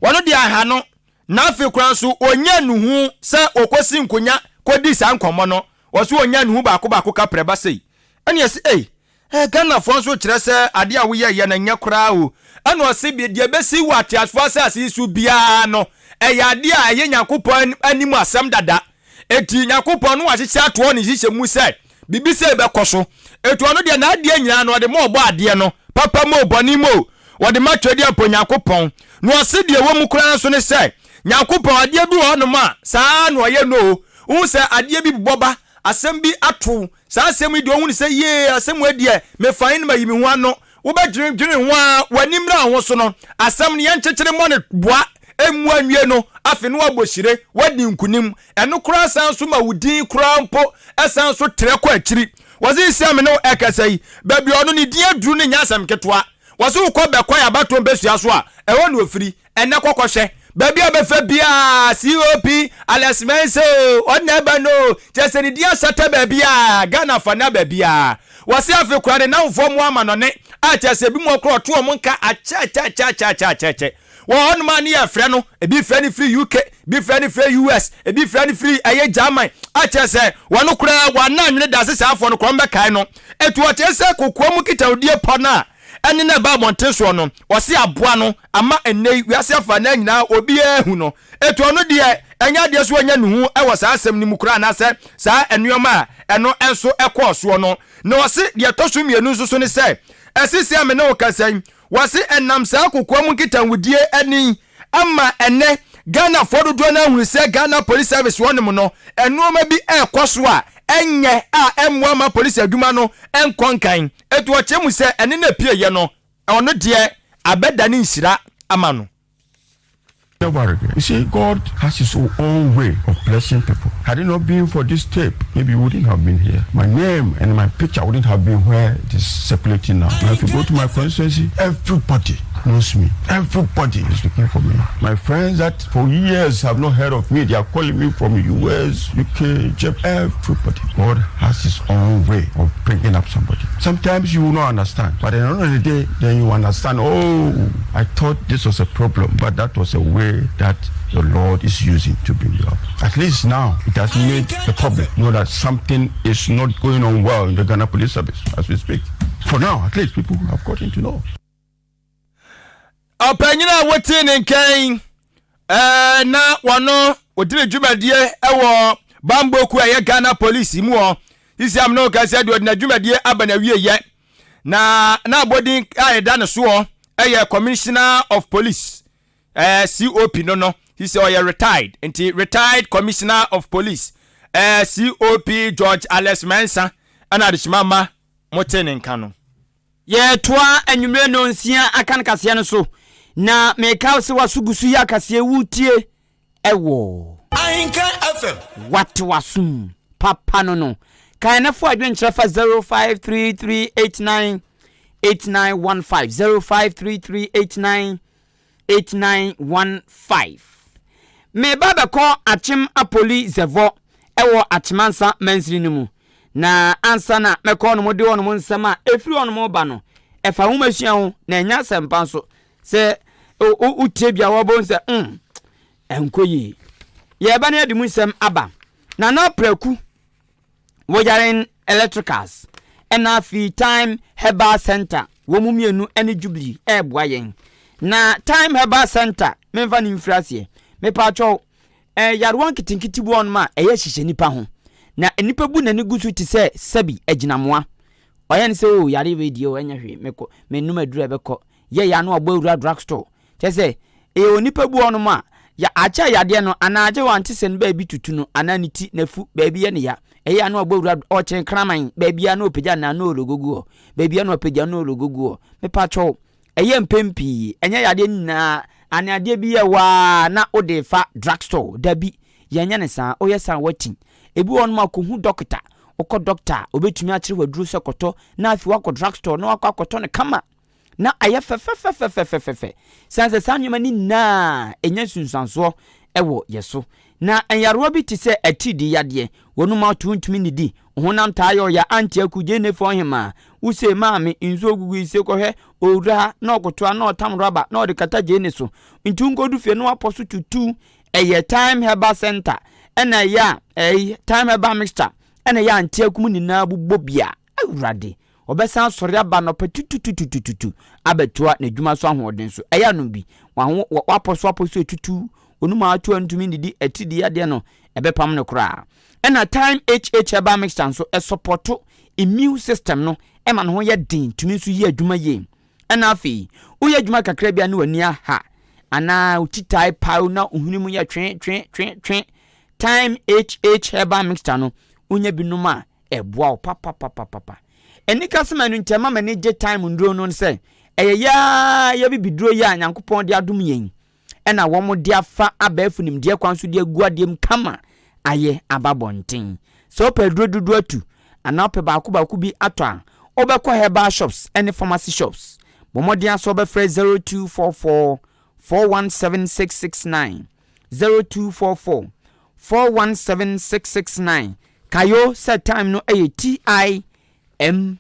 wɔno deɛ anha no. Na afei koraa nso, ɔnyaa nuhu sɛ ɔkɔsi nkonya kɔdi saa nkɔmmɔ no. Ɔse ɔnyaa nuhu baako baako kaprɛba sei. Ɛna yɛse, Ei, Eh Ghanafoɔ nso kyerɛ sɛ adeɛ a woyɛ yɛ no nyɛ koraa o. Ɛna ɔse deɛ ɛbɛsi wɔ ateasefoɔ asase yi so biara no ɛyɛ adeɛ a ɛyɛ Nyankopɔn anim asɛm dada. Enti Nyankopɔn no wahyehyɛ ato hɔ ne nhyehyɛ mu sɛ biribi sei bɛkɔ so. Enti ɔno deɛ n'adeɛ nyinaa no ɔde ma ɔbɔ adeɛ no, papa mu o bɔne mu o, ɔde ma Twedeɛ mpo Nyankopɔn. Na ɔse deɛ ɛwɔ mu koraa nso ne sɛ Nyankopɔn adeɛ bi wɔ hɔnom a saa ara na ɔyɛ no o. Wohu sɛ adeɛ bi bobɔ ba, asɛm bi ato wo, saa asɛm yi deɛ wohu no sɛ yee asɛm wei deɛ mefae no mayi me ho ano. Wobɛdwendwene ho ara, w'ani mmra wo ho so no, asɛm no yɛnkyekyere mmɔ no boa mmu anwie no, afei na woabɔ hyire, woadi nkonim. Ɛno koraa san nso ma wo din koraa mpo san nso trɛ kɔ akyiri. Wɔse seesei a me ne wo ɛkasa yi, baabi a ɔno ne din aduru no nyɛ asɛm ketewa. Wɔse wokɔ Bɛkwae abatoɔ mpasua so a, ɛhɔ na ɔfiri. Ɛnnɛ kɔkɔhwɛ baabi a bɛfa biara COP Alex Mensah o, ɔno na ɛba no o, kyerɛ sɛ ne din ahyɛtɛ baabiara, Ghana afa no baabiara. Wɔse afe koraa ne nnamfoɔ mmoa amanɔne a kyerɛ sɛ ebi mu koraa ɔto wɔn nka akyɛkyɛkyɛkyɛkyɛkyɛ. Wɔ hɔnom a ne yɛfrɛ no, ebi frɛ no firi UK, ebi frɛ no firi US, ebi frɛ no firi ɛyɛ German a kyerɛ sɛ wɔn koraa wɔn anwene da ase saafoɔ no koraa wɔbɛkae no. Ɛtu ɔkyerɛ sɛ kokoa mu nkitahodie pɔ no a ɛne no ɛba abɔnten soɔ no, ɔse aboa no ama ɛnnɛ yi wiase afanan nyinaa obiara ahu no. Enti ɔno deɛ ɛnyɛ adeɛ sɛ wanya ne hu wɔ saa asɛm no mu koraa anaasɛ saa nnoɔma a ɛno nso ɛkɔɔ soɔ no. Na ɔse deɛ ɛtɔ so mmienu nso so ne sɛ, ɛsese a me ne wo kasa yi, wɔse ɛnam saa kokoa mu nkitahodie ani ama ɛnnɛ Ghanafoɔ dodoɔ no ahunu sɛ Ghana Police Service hɔnom no nnoɔma bi ɛrekɔ so a ɛnyɛ a ɛmmoa ma polisi adwuma no nkɔ nkan. Enti ɔkyerɛ mu sɛ ɛne no apue yɛ no, ɔno deɛ abɛdane nhyira ama no. Never regret. You see, God has His own way of blessing people. Had it not been for this tape, maybe you wouldn't have been here. My name and my picture wouldn't have been where it is circulating now. Now, if you go to my constituency, everybody knows me. Everybody is looking for me. My friends that for years have not heard of me, they are calling me from US, UK, Japan, everybody. God has His own way of bringing up somebody. Sometimes you will not understand, but at the end of the day, then you understand, oh, I thought this was a problem, but that was a way that the Lord is using to bring you up. At least now, it has made the public know that something is not going on well in the Ghana Police Service as we speak. For now, at least people have gotten to know. Ɔpanyin a wotee ne nkan ɛɛ na wɔno wɔdi ne dwumadie wɔ bambɔ kuo a ɛyɛ Ghana Police mu hɔ. Sisi am na ɔka sɛ deɛ ɔde n'adwumadie aba n'awieyɛ na na abɔdin a ɛda ne soɔ ɛyɛ Commissioner of Police ɛɛ COP no no sisi ɔyɛ retired nti retired Commissioner of Police ɛɛ COP George Alex Mensah ɛna adehyema ma mote ne nka no. Yɛretoa anwummere nnɔnsia akan kaseɛ no so, na meka wo sɛ w'aso gu so yi akaseɛ woretie ɛwɔ. Ahenkan FM. Wate w'asom papa no no. Kae na fo adwenkyerɛ fa 053389 8915 053389 8915. Mereba abɛkɔ Akyem Apoli Zɛvɔ wɔ Akyemansa mansini no mu. Na ansa na mɛkɔ hɔnom de hɔnom nsɛm a ɛfiri hɔnom reba no, ɛfa nwomasua ho na ɛnyɛ asɛmpa nso. Sɛ wotie bi a wɔbɛhu sɛ mm, ɛnkɔ yie. Yɛreba no yɛde mu nsɛm aba. Nana Praku Woyaren Electricals ɛna afei Time Herbal Center wɔn mu mmienu ɛne Jubilee ɛreboa yɛn. Na Time Herbal Center memfa ne mfiri aseɛ. Mepaakyɛw ɛɛ yarewa nketenkete bi wɔnom a ɛyɛ hyehyɛ nipa ho. Na nipa bu n'ani gu so te sɛ sɛbi agyinamoa. Ɔyɛ ne sɛ o oh, yare wei deɛ o ɛnyɛ hwee mekɔ menum aduru a ɛbɛkɔ. Yɛ ya no abɔ awura drug store. Kyerɛ sɛ, ɛyɛ onipa bi wɔ hɔnom a, ya akyɛ yadeɛ no anaa agye wante sɛ no baabi tutu no anaa ne ti, n'afu, baabi yɛ ne ya. Ɛyɛ a na wabɔ awura ɔkyɛn kraman, baabi a na ɔpagya na na ɔlogo gu hɔ, baabi a na ɔpagya na ɔlogo gu hɔ. Mepakyɛw, ɛyɛ mpɛn pii, ɛnyɛ yadeɛ no nyinaa anaa adeɛ bi yɛ waa na wode fa drug store. Dabi, yɛnyɛ no saa, woyɛ saa a woati. Ebi wɔ hɔnom a kɔhu dɔkota, wokɔ dɔkota a, ɔbɛtumi akyerɛ wo aduro sɛ kɔtɔ na afei woakɔ drug store na woakɔ akɔtɔ no kama. na ayɛ fɛfɛfɛfɛfɛfɛ. Sane sɛ saa nneɛma no nyinaa ɛnya nsunsuansoɔ wɔ yɛ so. Na nyarewa bi te sɛ atiridii yadeɛ, wɔnom ato ntumi nnidi, honam taa yɛ ɔya, ante aku, gyeene fɔ hemaa, wose maame, nsuo gugu yi se kɔhwɛ owura na ɔkotoa na ɔtam rɔba na ɔde kata gyeene so, nti wonkɔdu fie na wapɔ so tutu. Ɛyɛ Thyme Herbal Center ɛna ɛyɛ a ɛyi Thyme Herbal Mixture ɛna ɛyɛ ante aku mu nyinaa bobɔ bia. Awurade! Ɔbɛsan asɔre aba anɔpa tutututututu abɛtoa n'adwuma so ahoɔden so. Ɛyɛ anom bi. Waho, wapɔ so apɔ so etutu. Onum a ato a ntumi nnidi atidie adeɛ no, ɛbɛpam no koraa. Ɛna Thyme HH Herbal Mixture nso, ɛsɔpɔto immune system no ɛma ne ho yɛ den, tumi nso yɛ adwuma yie. Ɛna afei, woyɛ adwuma kakra bi a ne w'ani aha, anaa wo ti tae pae na wo hwene mu yɛ twe twe twe twe. Thyme HH Herbal Mixture no, wonya bi nom a, ɛboa wo papapapapa. Anikasɛm a ɛno nti ɛma m'ani gye thyme nnuro no ne sɛ, ɛyɛ yɛ ara yɛ bibiduro yi a Nyankopɔn de adom yɛn yi, ɛna wɔde afa abɛɛfo nimdeɛ kwan so de agu adeɛ mu kama ayɛ aba abɔnten. Sɛ wopɛ aduro dodoɔ atu anaa wopɛ baako baako bi atɔ a, wobɛkɔ herbal shops ne pharmacy shops. Bɔ mmɔden ara sɛ wobɛfrɛ 0244 417 669, 0244 417 669. Kae o sɛ time no yɛ TIME.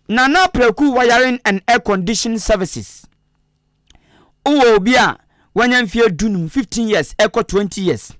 Nana Praku Wiring and Air Condition Services. Wowɔ obi a wanya mfeɛ dunum, 15 years ɛkɔ 20 years,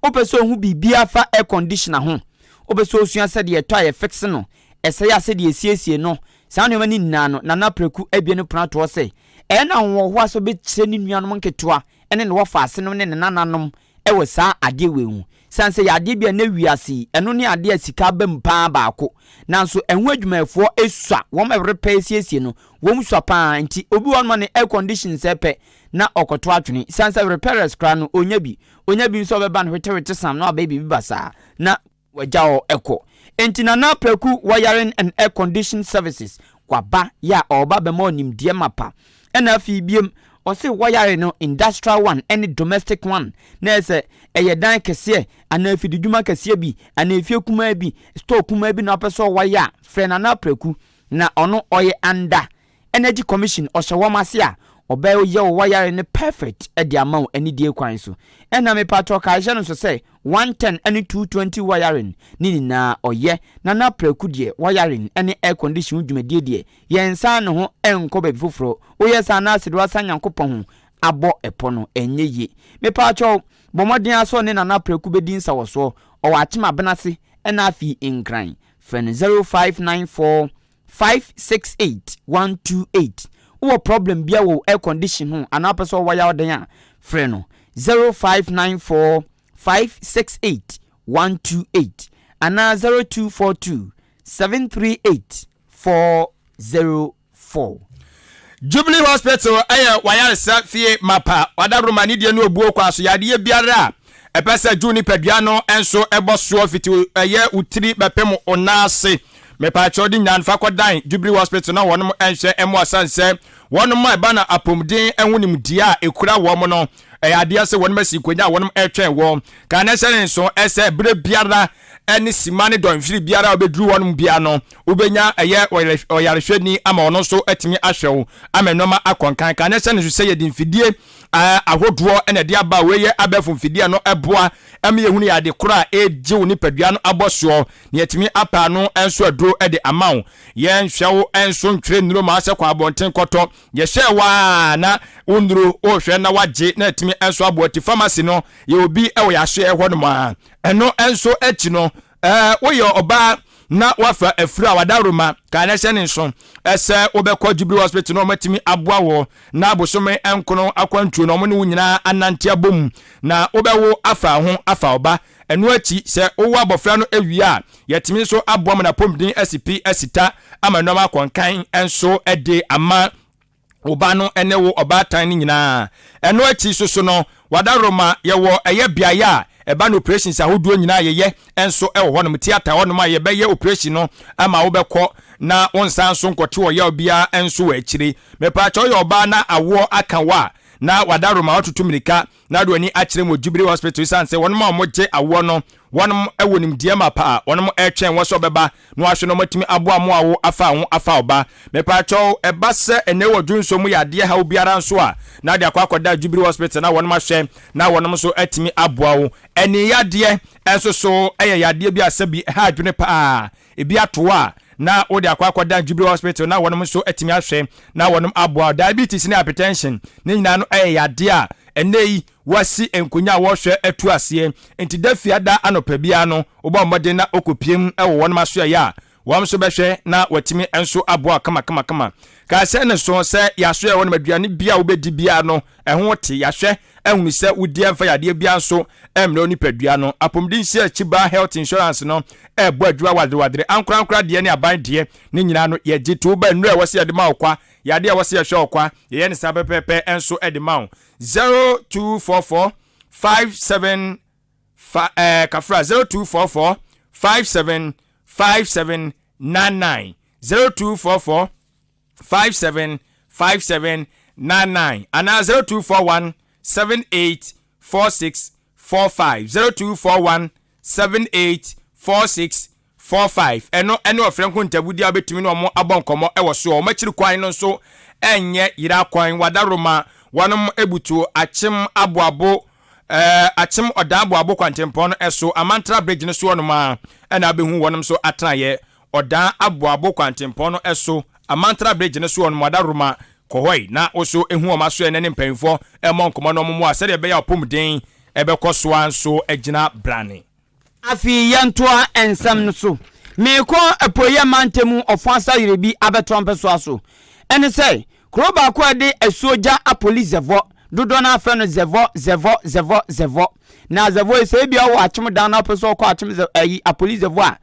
wopɛ sɛ ohu biribiara fa air conditioner ho, wopɛ sɛ osua sɛdeɛ ɛtɔ a yɛfixe no, ɛsɛe a sɛdeɛ yɛsiesie no, saa nneɛma no nyinaa no, Nana Preku abue ne pono atoɔ sɛ ɛyɛ no ahohoahoa sɛ ɔbɛkyerɛ ne nuanom nketewa ne ne wɔfaasenom ne ne nananom wɔ saa adeɛ wei ho. Sane sɛ ɛyɛ adeɛ bi a nnɛ wiase yi, ɛno ne adeɛ a sika aba mu pa ara baako. Nanso ɛho adwumayɛfoɔ sua, wɔn repɛ siesie no, wɔn sua pa ara nti obi wɔ hɔnom a ne air condition sɛe pɛ na ɔkɔto atwene. Sane sɛ repairers koraa no, ɔnya bi. Ɔnya bi nso a ɔbɛba no hwetewete sam na wabɛyɛ biribi basaa na wagya hɔ kɔ. Enti Nana Apraku Wiring and Air Condition Services waba yɛ a ɔreba abɛma wo nimdeɛ mapa. Ɛna afei biom ɔse wiring no industrial one ɛne domestic one na ɛyɛ sɛ ɛyɛ dan kɛseɛ anaa afididwuma kɛseɛ bi anaa efie kumaa bi, store kumaa bi na wopɛ sɛ ɔwire a, frɛ Nana Apraku na ɔno ɔyɛ under Energy Commission ɔhyɛ wɔn ase a ɔbɛyɛ wo wiring no perfect de ama wo anidie kwan so. Ɛna mepakyɛw kae hyɛ no nso sɛ 110 ne 220 wiring ne nyinaa ɔyɛ na na prɛko deɛ wiring ne air condition ho dwumadie deɛ yɛnsan ne ho nkɔ baabi foforɔ. Woyɛ saa na asede woasan Nyankopɔn ho abɔ ɛpɔ no ɛnyɛ yie. Mepakyɛw bɔ mmɔden ara sɛ ɔne Nana Prɛko bɛdi nsawɔsoɔ. Ɔwɔ Akyem Abenase ɛna afei Nkran. Frɛ no 0594 568 128 Wowɔ problem bia wɔ wo air condition ho anaa wopɛ sɛ ɔwaya wo dan a, frɛ no 0594 568 128 anaa 0242 738 404. Jubilee Hospital yɛ w'ayaresa fie mapa. W'adaworoma anidie ne obuo kwan so yadeɛ biara a ɛpɛ sɛ gye wo nipadua no nso bɔ soɔ fiti ɛyɛ wo tiri bɛpem wo nan ase. Mepaakyɛw de nyan fa kɔdan Jubilee Hospital na wɔnom nhwɛ mmoa sane sɛ wɔnom a ɛba no apɔmuden ho nimdeɛ a ɛkura wɔn no ɛyɛ adeɛ sɛ wɔnom asi nkonya a wɔnom ɛretwɛn wɔ kan na ɛhyɛ ne nso sɛ berɛ biara ne sima ne dɔnhwere biara a wobɛduru hɔnom biara no wobɛnya ɛyɛ ɔyarehwɛni ama ɔno nso atumi ahwɛ wo ama nneɛma akɔ nkan kan na ɛhyɛ ne nso sɛ yɛde mfidie ahodoɔ na ɛde aba a wei yɛ abɛɛfo mfidie a no ɛboa ɛma yɛhunu yɛ ade korɔ a ɛregye wo nipadua no abɔ soɔ na yɛatumi apɛ ano nso aduro de ama wo. Yɛnhwɛ wo nso ntwerɛ nnuro ma sɛ kɔ abɔnten kɔtɔ. Yɛhyɛɛ wo a na wo nnuro wohwɛ na wagye na atumi nso aboa ti. Pharmacy no yɛ obi wɔ yɛasoɛ hɔ nom a. Ɛno nso akyi no woyɛ ɔbaa na wafa afuru a wadaworoma ka na hyɛ ne nso sɛ wobɛkɔ Jubilee Hospital na wɔatumi aboa wo na abosome nkono akwantuo no wɔn ne wo nyinaa anante abom na wobɛwo afa ho afa ɔba. Ɛno akyi, sɛ wowo abɔfra no wie a, yɛatumi nso aboa ma n'apɔmuden asi pi asi ta ama nneɛma akɔ nkan nso de ama wo ba no ne wo ɔbaatan no nyinaa. Ɛno akyi nso so no, Wadaroma yɛwɔ ɛyɛ beaeɛ a ɛba no operations ahodoɔ nyinaa yɛyɛ nso wɔ hɔnom, theatre hɔnom a yɛbɛyɛ operation no ama wobɛkɔ na wonsan nso nkɔte ɔyaw biara nso wɔ akyire. Mepaakyɛ woyɛ ɔbaa na awoɔ aka wo a, na Wadaroma woatutu mmirika na wode w'ani akyerɛ mu wɔ Jubilee Hospital esiane sɛ wɔnom a wɔgye awoɔ no wɔnom wɔ nimdeɛ mapa a wɔnom retwɛn wɔ sɛ ɔbɛba na wɔahwɛ na wɔatumi aboa mo awo afa ho afa ɔba. Mepaakyɛw ɛba sɛ ɛnɛ wɔ dwonsɔ mu yɛ adeɛ haw biara nso a na wode akɔ akɔda Jubilee Hospital na wɔnom ahwɛ na wɔnom nso atumi aboa wo. Ani yadeɛ nso so yɛ yadeɛ bi a sɛbi ɛha adwene paa. Ebi ato wo a, na wode akɔ akɔdan Jubilee Hospital na wɔnom nso atumi ahwɛ na wɔnom aboa wo. Diabetes ne hypertension ne nyinaa no yɛ yadeɛ a ɛnnɛ yi wɔasi nkonya a wɔrehwɛ atu aseɛ. Nti da fiada anɔpa biara no wobɔ mmɔden na wokɔpiem wɔ wɔnom asoɛeɛ a, wɔn nso bɛhwɛ na wɔatumi nso aboa wo kamakamakama. Kae sɛ ne so sɛ yɛasoɛeɛ hɔ nom aduane biara a wobɛdi biara no ɛho te. Yɛahwɛ ahunu sɛ wodi ɛmfa yadeɛ biara nso mmrɛ wo nipadua no. Apɔmuden nhyia akyi baa health insurance no ɛrebɔ adwuma waderewadere. Ankorankora deɛ ne aban deɛ ne nyinaa no yɛgye to. Woba nnuro a ɛwɔ sɛ yɛde ma wo kwa, yadeɛ a ɛwɔ sɛ yɛhwɛ wo kwa, yɛyɛ no saa pɛpɛɛpɛ nso de ma wo. 0244 57. Fa ɛɛ kafra 0244 57 57 99 0244 57 57 99 anaa 0241 78 46 45 0241 78 46 45. Ɛno ne ɔfrɛ nkontabudi a wobɛtumi ne wɔn abɔ nkɔmmɔ wɔ soɔ. Wɔn akyiri kwan no nso nyɛ yera kwan. Wadaroma wɔnom butu Akyem Aboabo eh, Akyem Ɔdan Aboabo kwantempɔn no so, Amantra Bridge no soɔ nom ara na wobɛhu wɔnom nso atenaeɛ. Ɔdan Aboabo kwantempɔn no so, Amantra Bridge no soɔ nom, Wadaroma kɔ hɔ yi na wo so hu wɔn asoɛeɛ ne mpanyinfoɔ mmɔ nkɔmmɔ na wɔn mmoa sɛdeɛ ɛbɛyɛ a ɔpɔmuden bɛkɔ so ara nso agyina brane. Afei yɛntoa nsɛm no so. Merekɔ apueeɛ mantam ɔfã sayerɛ bi abɛtoa mpɛsoa so. Ɛne sɛ, kuro baako a ɛde asuo gya Apoli Zɛvɔ, dodoɔ no ara frɛ no Zɛvɔ, Zɛvɔ, Zɛvɔ, Zɛvɔ. Na Zɛvɔ yi, sɛ ebia wowɔ Akyem dan na wopɛ sɛ wokɔ Akyem Zɛ, ayi, Apoli Zɛvɔ a,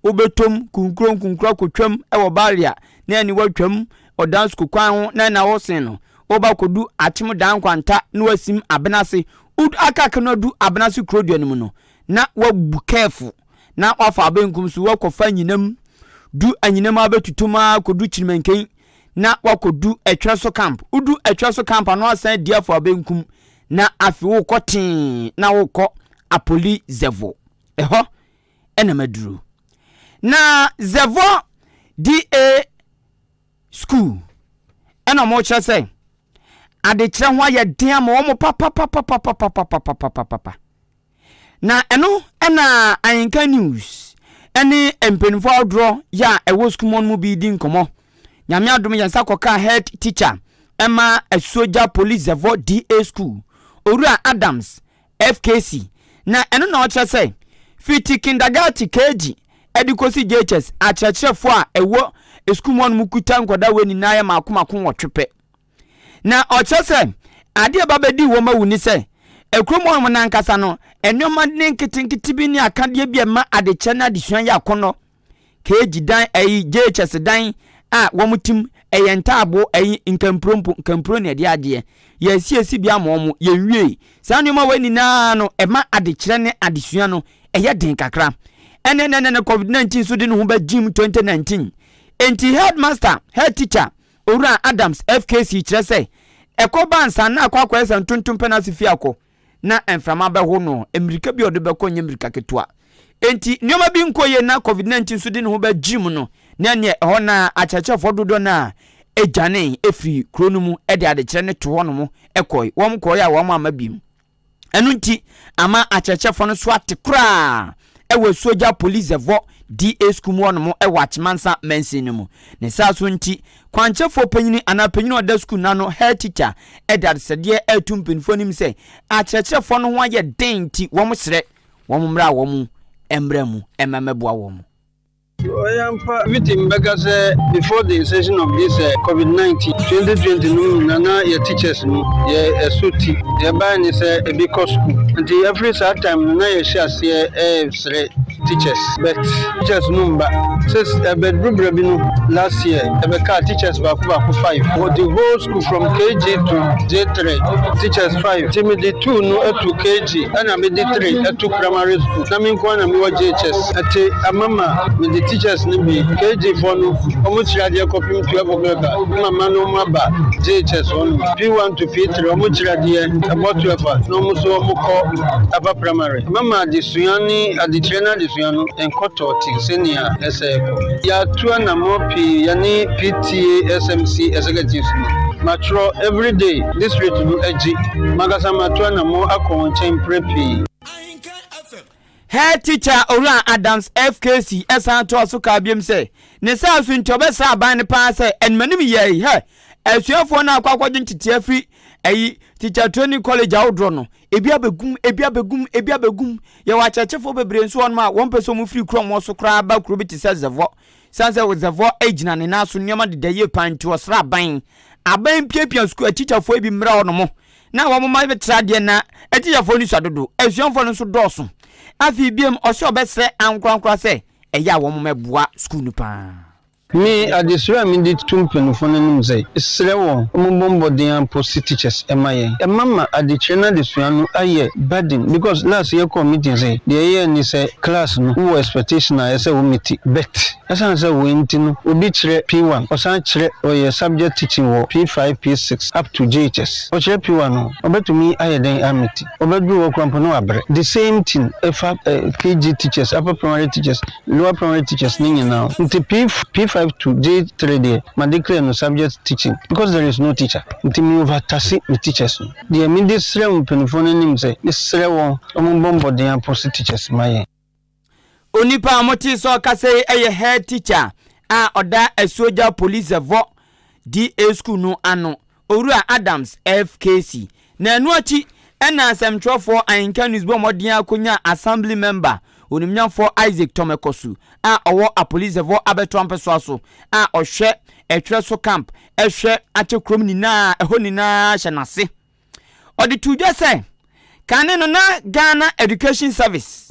wobɛtɔm kunkuro nkunkuro akɔtwam wɔ Barrier na ɛne woatwam Ɔdan sukuu kwan ho na ɛna wosen no, woba kɔdu Akyem Dan Nkwanta na woasim Abenase. Wodu aka no adu Abenase kurodua no mu no, na woabu kɛɛfo na woafa abenkum so woakɔfa anyinam du anyinam abɛtutum ara kɔdu Kyirimanken na woakɔdu Ɛtwerɛ so camp. Wodu Ɛtwerɛ so camp ano asan adi afa abenkum na afei wokɔ tee na wokɔ Apoli Zɛvo. Ɛhɔ ɛna maduru. Na Zɛvo DA School ɛna wɔkyerɛ sɛ adekyerɛ ho ayɛ den ama wɔn papapapapapapapapapa. Na ɛno na Ahenka News ne mpanimfoɔ ahodoɔ yɛ a ɛwɔ sukuu mu no mu bi di nkɔmmɔ. Nyame adom yɛn nsa kɔkaa head teacher ɛma Asuogya Police Zɛvɔ DA School, Owura Adams FKC. Na ɛno na ɔkyerɛ sɛ fiti kindergarten KG ɛde kɔsi JHS akyerɛkyerɛfoɔ a ɛwɔ sukuu mu hɔ nom kuta nkwadaa wei nyinaa yɛ mako mako nwɔtwe pɛ. Na ɔkyerɛ sɛ adeɛ a ɛba bɛdii wɔn awu ne sɛ, kurom hɔnom no ankasa no, nneɛma ne nketenkete bi ne akadeɛ bi a ɛma adekyɛ ne adesua yɛ akɔnnɔ. KG dan, ɛyi, JHS dan a wɔn tim, ɛyɛ ntaabo, ɛyi, nkampuro mpo, nkampuro na ɛde adeɛ. Yɛasiesie bi ama wɔn, yɛnwiei. Saa nneɛma wei nyinaa no, ɛma adekyerɛ ne adesua no ɛyɛ den kakra. Ɛnɛ nɛ nɛ COVID-19 nso de ne ho bɛgyim 2019. Enti headmaster, head teacher, Owura Adams FKC kyerɛ sɛ, ɛkɔ ba ansa na akɔ akɔyɛ sɛ ntontom pɛ n'ase fi akɔ na mframa bɛho no, mmirika bi a ɔde bɛkɔ nyɛ mmirika ketewa. Enti nneɛma bi nkɔ yie na COVID-19 nso de ne ho bɛgyim no, na ɛneɛ ɛhɔ no ara akyerɛkyerɛfoɔ dodoɔ no ara dwanee firi kuro no mu de adekyerɛ no to hɔnom kɔe. Wɔn kɔeɛ a wɔn amma biom. Ɛno nti, ama akyerɛkyerɛfoɔ no so ate koraa wɔ Asuogya Polizɛvɔ DA Sukuu mu hɔnom wɔ Akyemansa mansin no mu. Ne saa so nti, kwankyerɛfoɔ panyini anaa panyini a ɔda sukuu no ano, head teacher, de adesrɛdeɛ reto mpanimfoɔ anim sɛ akyerɛkyerɛfoɔ no ho ayɛ den nti wɔsrɛ wɔn mmra wɔn mmra mu mma mmɛboa wɔn. Ɔyɛ ampa, victim bɛka sɛ before the inception of this eh, COVID-19, 2020 no mu nyinaa na yɛ teachers no yɛ ɛso ti. Deɛ ɛbaeɛ ne sɛ ebi kɔ school. Nti ɛfiri saa time no na yɛhyɛ aseɛ ɛresrɛ teachers but teachers no mba. Sɛ ɛbɛduru berɛ bi no last year ɛbɛkaa teachers baako baako five for the whole school from KG to J3 teachers five. Nti mede two no to KG ɛna mede three to primary school na me nko ara na mewɔ JHS. Ɛte ama ma mede teachers no bi, KG foɔ no wɔn kyerɛ adeɛ kɔpem 12 o'clock a, na mama no wɔn aba JHS hɔ nom. P1 to P3 wɔn kyerɛ adeɛ ɛbɔ 12 a, na wɔn nso wɔn kɔ upper primary. Ama ma adesua ne adekyerɛ ne adesua no nkɔ tɔɔte sɛnea ɛsɛ ɛkɔ. Yɛatu anammɔn pii yɛne PTA SMC executives no. Matwerɛ everyday district no agyi. M'ankasa matu anammɔn akɔ wɔn nkyɛn mprɛ pii. Head teacher Owura Adams FKC san toa so kaa biom sɛ, ne saa so nti ɔbɛsrɛ aban no paa sɛ animanim yɛi hɛ asuafoɔ no akɔ akɔgye nteteɛ afiri ayi teacher training college ahodoɔ no ebi abɛgum ebi abɛgum ebi abɛgum. Yɛwɔ akyerɛkyerɛfoɔ bebree nso wɔnom a wɔmpɛ sɛ wɔn firi kuro wɔn so koraa ba kuro bi te sɛ Zɛvɔ. Sane sɛ Zɛvɔ gyina ne nan so nneɛma deda yie paa nti ɔsrɛ aban aban mpiapia sukuu atikyafoɔ bi mmra hɔ nom na wɔn mma bɛtra adeɛ na atikyafoɔ no sua dodo, asuafoɔ no nso dɔɔso. Afei biom ɔsɛ ɔbɛsrɛ ankorankora sɛ ɛyɛ a wɔn mmɛboa sukuu no paa. Me adesrɛ a mede to mpanyinfoɔ no anim sɛ, mesrɛ wɔn wɔmmɔ mmɔden ara post teachers ma yɛn. Ɛma ma adekyerɛ ne adesua no ayɛ burden because last yɛkɔɔ meeting sɛ, deɛ yɛyɛɛ ne sɛ class no wowɔ expectation a ɛsɛ sɛ wo meet but ɛsiane sɛ wei nti no obi kyerɛ P1 ɔsan kyerɛ ɔyɛ subject teaching wɔ P5, P6 up to JHS ɔkyerɛ P1 no ɔbɛtumi ayɛ dɛn ameet ɔbɛduru hɔ koraa mpo na wabrɛ the same thing ɛfa PG teachers, upper primary teachers Lower primary teachers ne nyinaa nti P P5 to J3 deɛ ma declare no subject teaching because there is no teacher nti me over taxe me teachers no. Deɛ me de srɛ mpaninfoɔ no anim sɛ me srɛ wɔn wɔn bɔ mbɔden apost teachers ma yɛn. Onipa a motee sɛ ɔkasa yi yɛ head teacher a ɔda Asuogya Polisɛfɔ DA School no ano. Owura Adams F. Casey. Na ɛno akyi na asɛmtwerɛfoɔ Ahenka News bɔɔ mmɔden ara kɔnyaa Assembly Member Onimnyamfoɔ Isaac Tomekɔsu a ɔwɔ Apolisɛfoɔ abɛtoa mpɛsoa so a ɔhwɛ Ɛtwerɛ so Camp hwɛ Akyɛ kurom nyinaa ɛhɔ nyinaa hyɛ n'ase. Ɔde too dwa sɛ, kane no na Ghana Education Service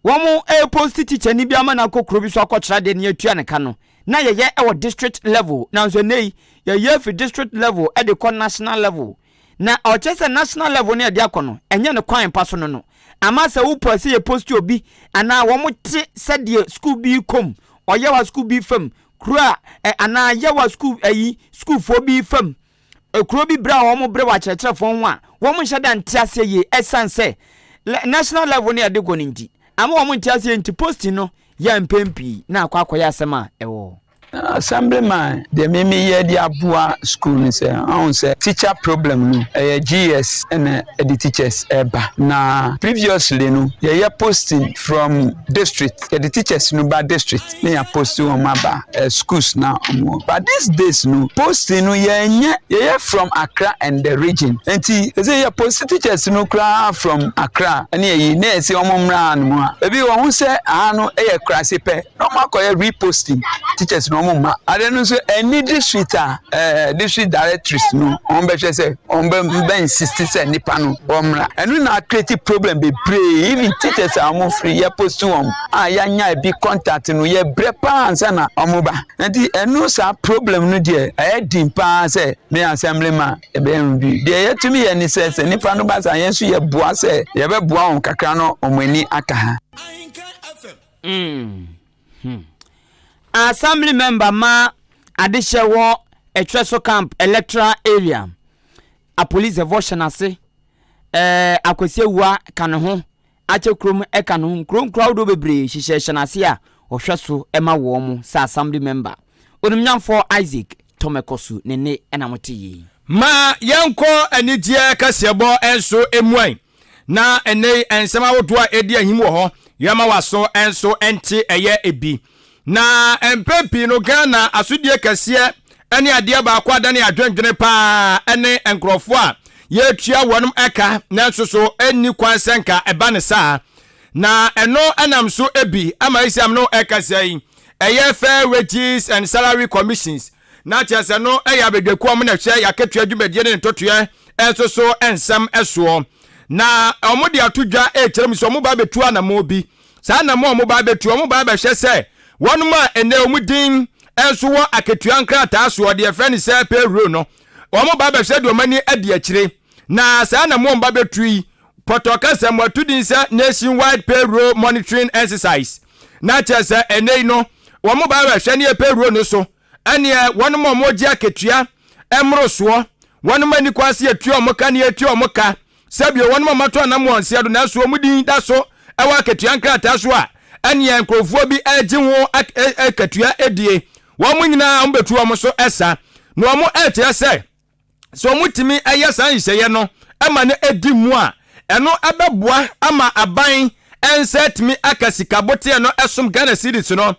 wɔn reposti tikyani bi ama no akɔ kuro bi so akɔkyerɛ adeɛ na yɛatua ne ka no, na yɛyɛ wɔ district level, nanso ɛnnɛ yi yɛyɛ afiri district level de kɔ national level. Na ɔkyerɛ sɛ national level no yɛde akɔ no, ɛnyɛ ne kwan pa so no no. Ama sɛ wopɛ sɛ yɛposti obi anaa wɔn te sɛdeɛ sukuu bi kɔm, ɔyɛwa sukuu bi fam, kuro a anaa yɛwa sukuu ayi sukuufoɔ bi fam, Kuro bi berɛ a wɔn brɛ wɔ akyerɛkyerɛfoɔ ho a wɔn nhyɛ da nte aseɛ yie ɛsiane sɛ national level no yɛde kɔ no nti ama wɔn nte aseɛ nti posting no yɛ mpɛn pii na akɔ akɔyɛ asɛm a ɛwɔ hɔ. Assemblyman, deɛ me me yɛ de aboa school no sɛ, ɔhu sɛ teacher problem no ɛyɛ GS ɛna ɛde teachers ɛba na previously no yɛyɛ posting from district yɛde teachers no ba district na yɛ post wɔn aba eh, schools na wɔn wɔ but these days no posting no yɛnyɛ yɛyɛ from Accra and the region nti ɛsɛ yɛ post teachers no koraa from Accra ɛne ɛyi na yɛsɛ wɔn mmra no mu a ebi wɔn ho sɛ aha no yɛ kurase pɛ na wɔn akɔyɛ reposting teachers no wɔn mma ade no nso ɛni district a ɛɛ eh, district directorates no wɔn bɛhwɛ sɛ wɔn bɛ bɛ insist sɛ nipa no wɔn mmra ɛno na create problem bebree even teachers a wɔn firi yɛ post wɔn. a yɛanya ebi contact no yɛbrɛ paa ansa na wɔn ba nti ɛno saa problem no deɛ ɛyɛ den paa sɛ me assembly man ɛbɛyɛ ho bi deɛ yɛtumi yɛ ne sɛ sɛ nipa no ba saa yɛn nso yɛboa sɛ yɛbɛboa wɔn kakra no wɔn ani aka ha. Mm. Hmm. Assembly member ma adehyɛ wɔ ɛtwerɛ so camp electoral area. Apolisifoɔ hyɛ n'ase. Ɛɛ Akwasi Awua ka ne ho. Akyɛ kurom ka no ho nkuro nkuro ahodoɔ bebree hyehyɛ hyɛ n'ase a ɔhwɛ so ma wɔn sɛ assembly member. Onimnyamfoɔ Isaac Tomekɔsu ne nne na mote yi. Ma yɛnkɔ anigyeɛ kaseɛbɔ nso mu ɛ, na ɛnnɛ yi nsɛm ahodoɔ a ɛdi ahim wɔ hɔ, yɛma w'aso nso nte ɛyɛ bi. Na mpɛn pii no Ghana asodie kɛseɛ ne adeɛ baako adane adwendwene paa ne nkurɔfoɔ a yɛretua wɔn ɛka nanso so ɛnni kwan sɛ nka ɛba ne saa. Na ɛno nam so bi ama esiam no ɛkasa yi ɛyɛ Fair Wages and Salary Commissions na kyerɛ sɛ no ɛyɛ abadwakuo a wɔn na ɛhwɛ yɛakatua dwumadie ne ne ntotoeɛ nso so nsɛm soɔ. Na wɔn de ato dwa ɛrekyerɛ mu sɛ wɔn ba abɛtu anamɔ bi Saa anammɔn a wɔba abɛtu, wɔba abɛhwɛ sɛ wɔnom a ɛnnɛ wɔn din nso wɔ akatua nkrataa soɔ, deɛ yɛfrɛ no sɛ payroll no, wɔba abɛhwɛ deɛ wɔn ani adi akyire. Na saa anammɔn a wɔba abɛtu yi, pɔtɔ kasa mu ato din sɛ Nationwide Payroll Monitoring Exercise. Na kyerɛ sɛ ɛnnɛ yi no, wɔba abɛhwɛ ne yɛ payroll no so Ɛnneɛ wɔnom a wɔregye akatua mmorosoɔ, wɔnom a nni kwan sɛ yɛtua wɔn ka ne yɛtua wɔn ka, sɛbio wɔnom a wɔato anam wɔn nseɛ do nanso wɔn din da so wɔ akatua nkrataa so a, ɛnneɛ nkurɔfoɔ bi regye ho akatua die. Wɔn nyinaa wɔbɛtu wɔn so sa. Na wɔn rekyerɛ sɛ, Sɛ wɔtumi yɛ saa nhyehyɛeɛ no ma no di mu a, ɛno bɛboa ama aban nsa atumi aka sika boteɛ no ɛsom Ghana cedis no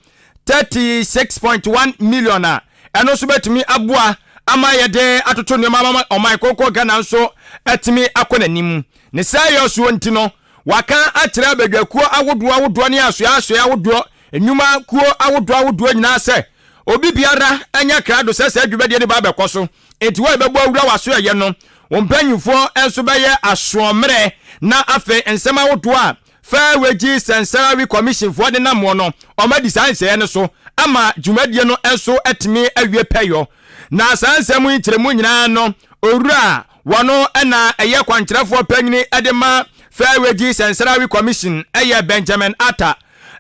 36.1 million a ɛno nso bɛtumi aboa ama yɛde atoto nneɛma ama ɔman kronkron Ghana nso atumi akɔ n'anim. Ne saa yɛ soɔ nti no, waka akyerɛ abadwakuo ahodoɔ ahodoɔ ne asoɛ asoɛ ahodoɔ, nnwuma kuo ahodoɔ ahodoɔ nyinaa sɛ Obi biara nyɛ krado sɛ saa dwumadie no ba abɛkɔ so, enti wo a ɛbɛbɔ awura w'asoɛeɛ no, wo mpanimfoɔ nso bɛyɛ asoɔmmerɛ na afei nsɛm ahodoɔ a Fair Wages and Salary Commission foɔ de nam moɔ no, wɔadi saa nhyehyɛeɛ no so. ama dwumadie no nso atumi awie pɛyɔ. Na saa nsɛm yi nkyerɛmu nyinaa no, owura wɔno na ɛyɛ kwankyerɛfoɔ panyini de ma Fair Wages and Salary Commission ɛyɛ Benjamin Atta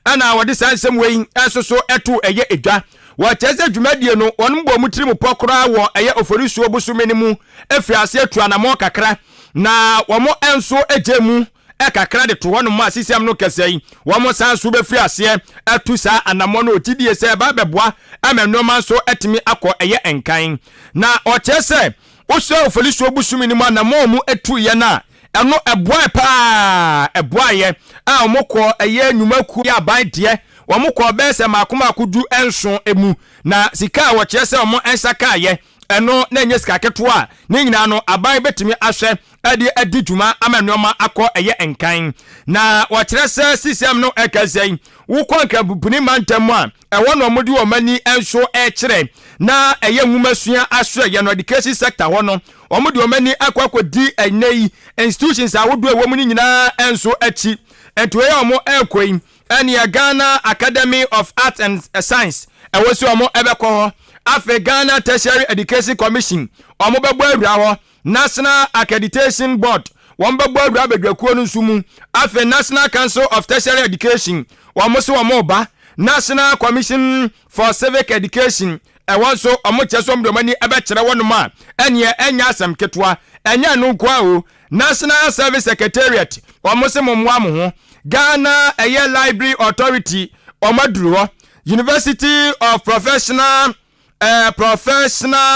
ɛna wɔde saa nsɛm wei nso so ɛto ɛyɛ edwa. Wɔkyerɛ sɛ dwumadie no wɔn bɔ mu tirim pɔ koraa wɔ ɛyɛ Oforisuo bosome no mu efiri ase atu anamɔ kakra, na wɔn nso gye mu kakra de to hɔnom a sisiam no kɛsɛ yi wɔn san so bɛfiri aseɛ atu saa anammɔ no. Ɔgyidie sɛ ɛba bɛboa ama nneɛma nso atumi akɔ ɛyɛ nkan. Na ɔkyerɛ sɛ wohyɛ Oforisuo bosome no mu anammɔ mu atu yɛ no a, ɛno ɛboae paa. Ɛboaeɛ a wɔn kɔ ɛyɛ nnwumakuo yɛ aban deɛ, wɔn kɔ bɛyɛ sɛ mako mako 17 mu, na sika a wɔkyerɛ sɛ wɔn nsa kaayɛ ɛno na ɛnyɛ sika ketewa a ne nyinaa no aban bɛtumi ahwɛ ɛde adi dwuma ama nneɛma akɔ ɛyɛ nkan. Na wɔkyerɛ sɛ sisiam no ɛkɛsɛ yi, wokɔ Nkrampopini mantam mu a ɛwɔ na wɔde wɔn ani nso ɛkyerɛ na ɛyɛ nwomasua asoɛyɛ no, education sector hɔ no, wɔn de wɔn ani akɔ akɔdi ɛnɛ yi institutions ahodoɔ a ɛwɔ mu no nyinaa nso akyi. Nti wɔyɛ wɔn ɛrekɔ yi, ɛneɛ Ghana Academy of Arts and Science ɛwɔ si wɔn ɛbɛkɔ hɔ. Afei Ghana Tertiary Education Commission, wɔn bɛbɔ awura hɔ. National Accreditation Board, wɔn bɛbɔ awura abadwakuo no nso mu. Afei National Council of Tertiary Education, wɔn nso wɔn ba. National Commission for Civic Education ɛwɔ nso, wɔn kyerɛ so wɔn de wɔn ani ɛbɛkyerɛ wɔn a ɛneɛ ɛnyɛ asɛm ketewa. Ɛnyɛ no nko a o, National Service Secretariat, wɔn nso mo mmoa mo ho. Ghana ɛyɛ Library Authority, wɔn aduru hɔ. University of Professional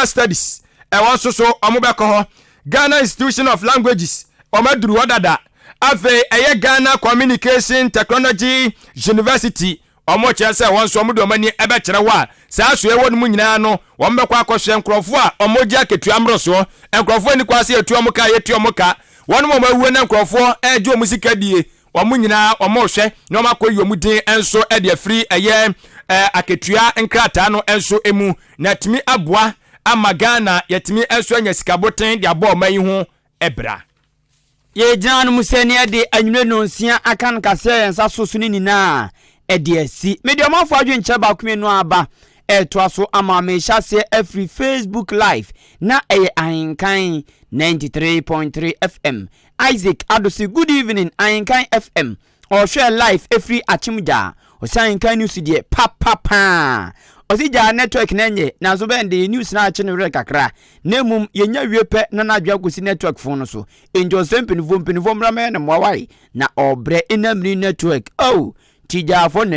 Studies ɛwɔ nso so, wɔn bɛkɔ hɔ. Ghana Institution of Languages, wɔn aduru hɔ dada. Afei ɛyɛ Ghana Communication Technology University, wɔn kyerɛ sɛ wɔn nso wɔn de wɔn ani ɛbɛkyerɛ hɔ a saa so ɛwɔ no mu nyinaa no, wɔn bɛkɔ akɔhwɛ nkurɔfoɔ a wɔn gye akatua mmorosoɔ, nkurɔfoɔ ani kɔ ase etu wɔn ka, yɛtu wɔn ka, wɔn mu wɔn awuo na nkurɔfoɔ ɛregye wɔn sika die, wɔn nyinaa wɔn rehwɛ na wɔn akɔ yi wɔn din nso ɛde afiri ɛyɛ akatua nkrataa no nso mu, na tumi aboa ama Ghana yɛtumi nso anya sikaboten de abɔ ɔman yi ho ɛbra. Yɛgyina no mu sɛ ne yɛde anwummerɛ 6 aka no kaseɛ yɛn nsa so no nyinaa ɛde asi. Mede ɔmanfoɔ adwenkyerɛ baako mmienu aba ɛtoa so ama mehyɛ aseɛ afiri Facebook Live na ɛyɛ Ahenkan 93.3 FM. Isaac Adose, "Good evening, Ahenkan FM." Ɔhwɛ live ɛfiri Akyem Gyaa. Ɔsɛ Ahenkan news deɛ papapaa. Ɔsi gyaa network na ɛnyɛ nanso bɛn de news na akye no werɛ kakra, na mmom yɛnya wie pɛ na n'adwe akɔsi network phone no so. Nti ɔsrɛ mpanimfoɔ mmra mɛyɛ no mmoa wae na ɔbrɛ ɛnamiri network oh ti gyaafo na.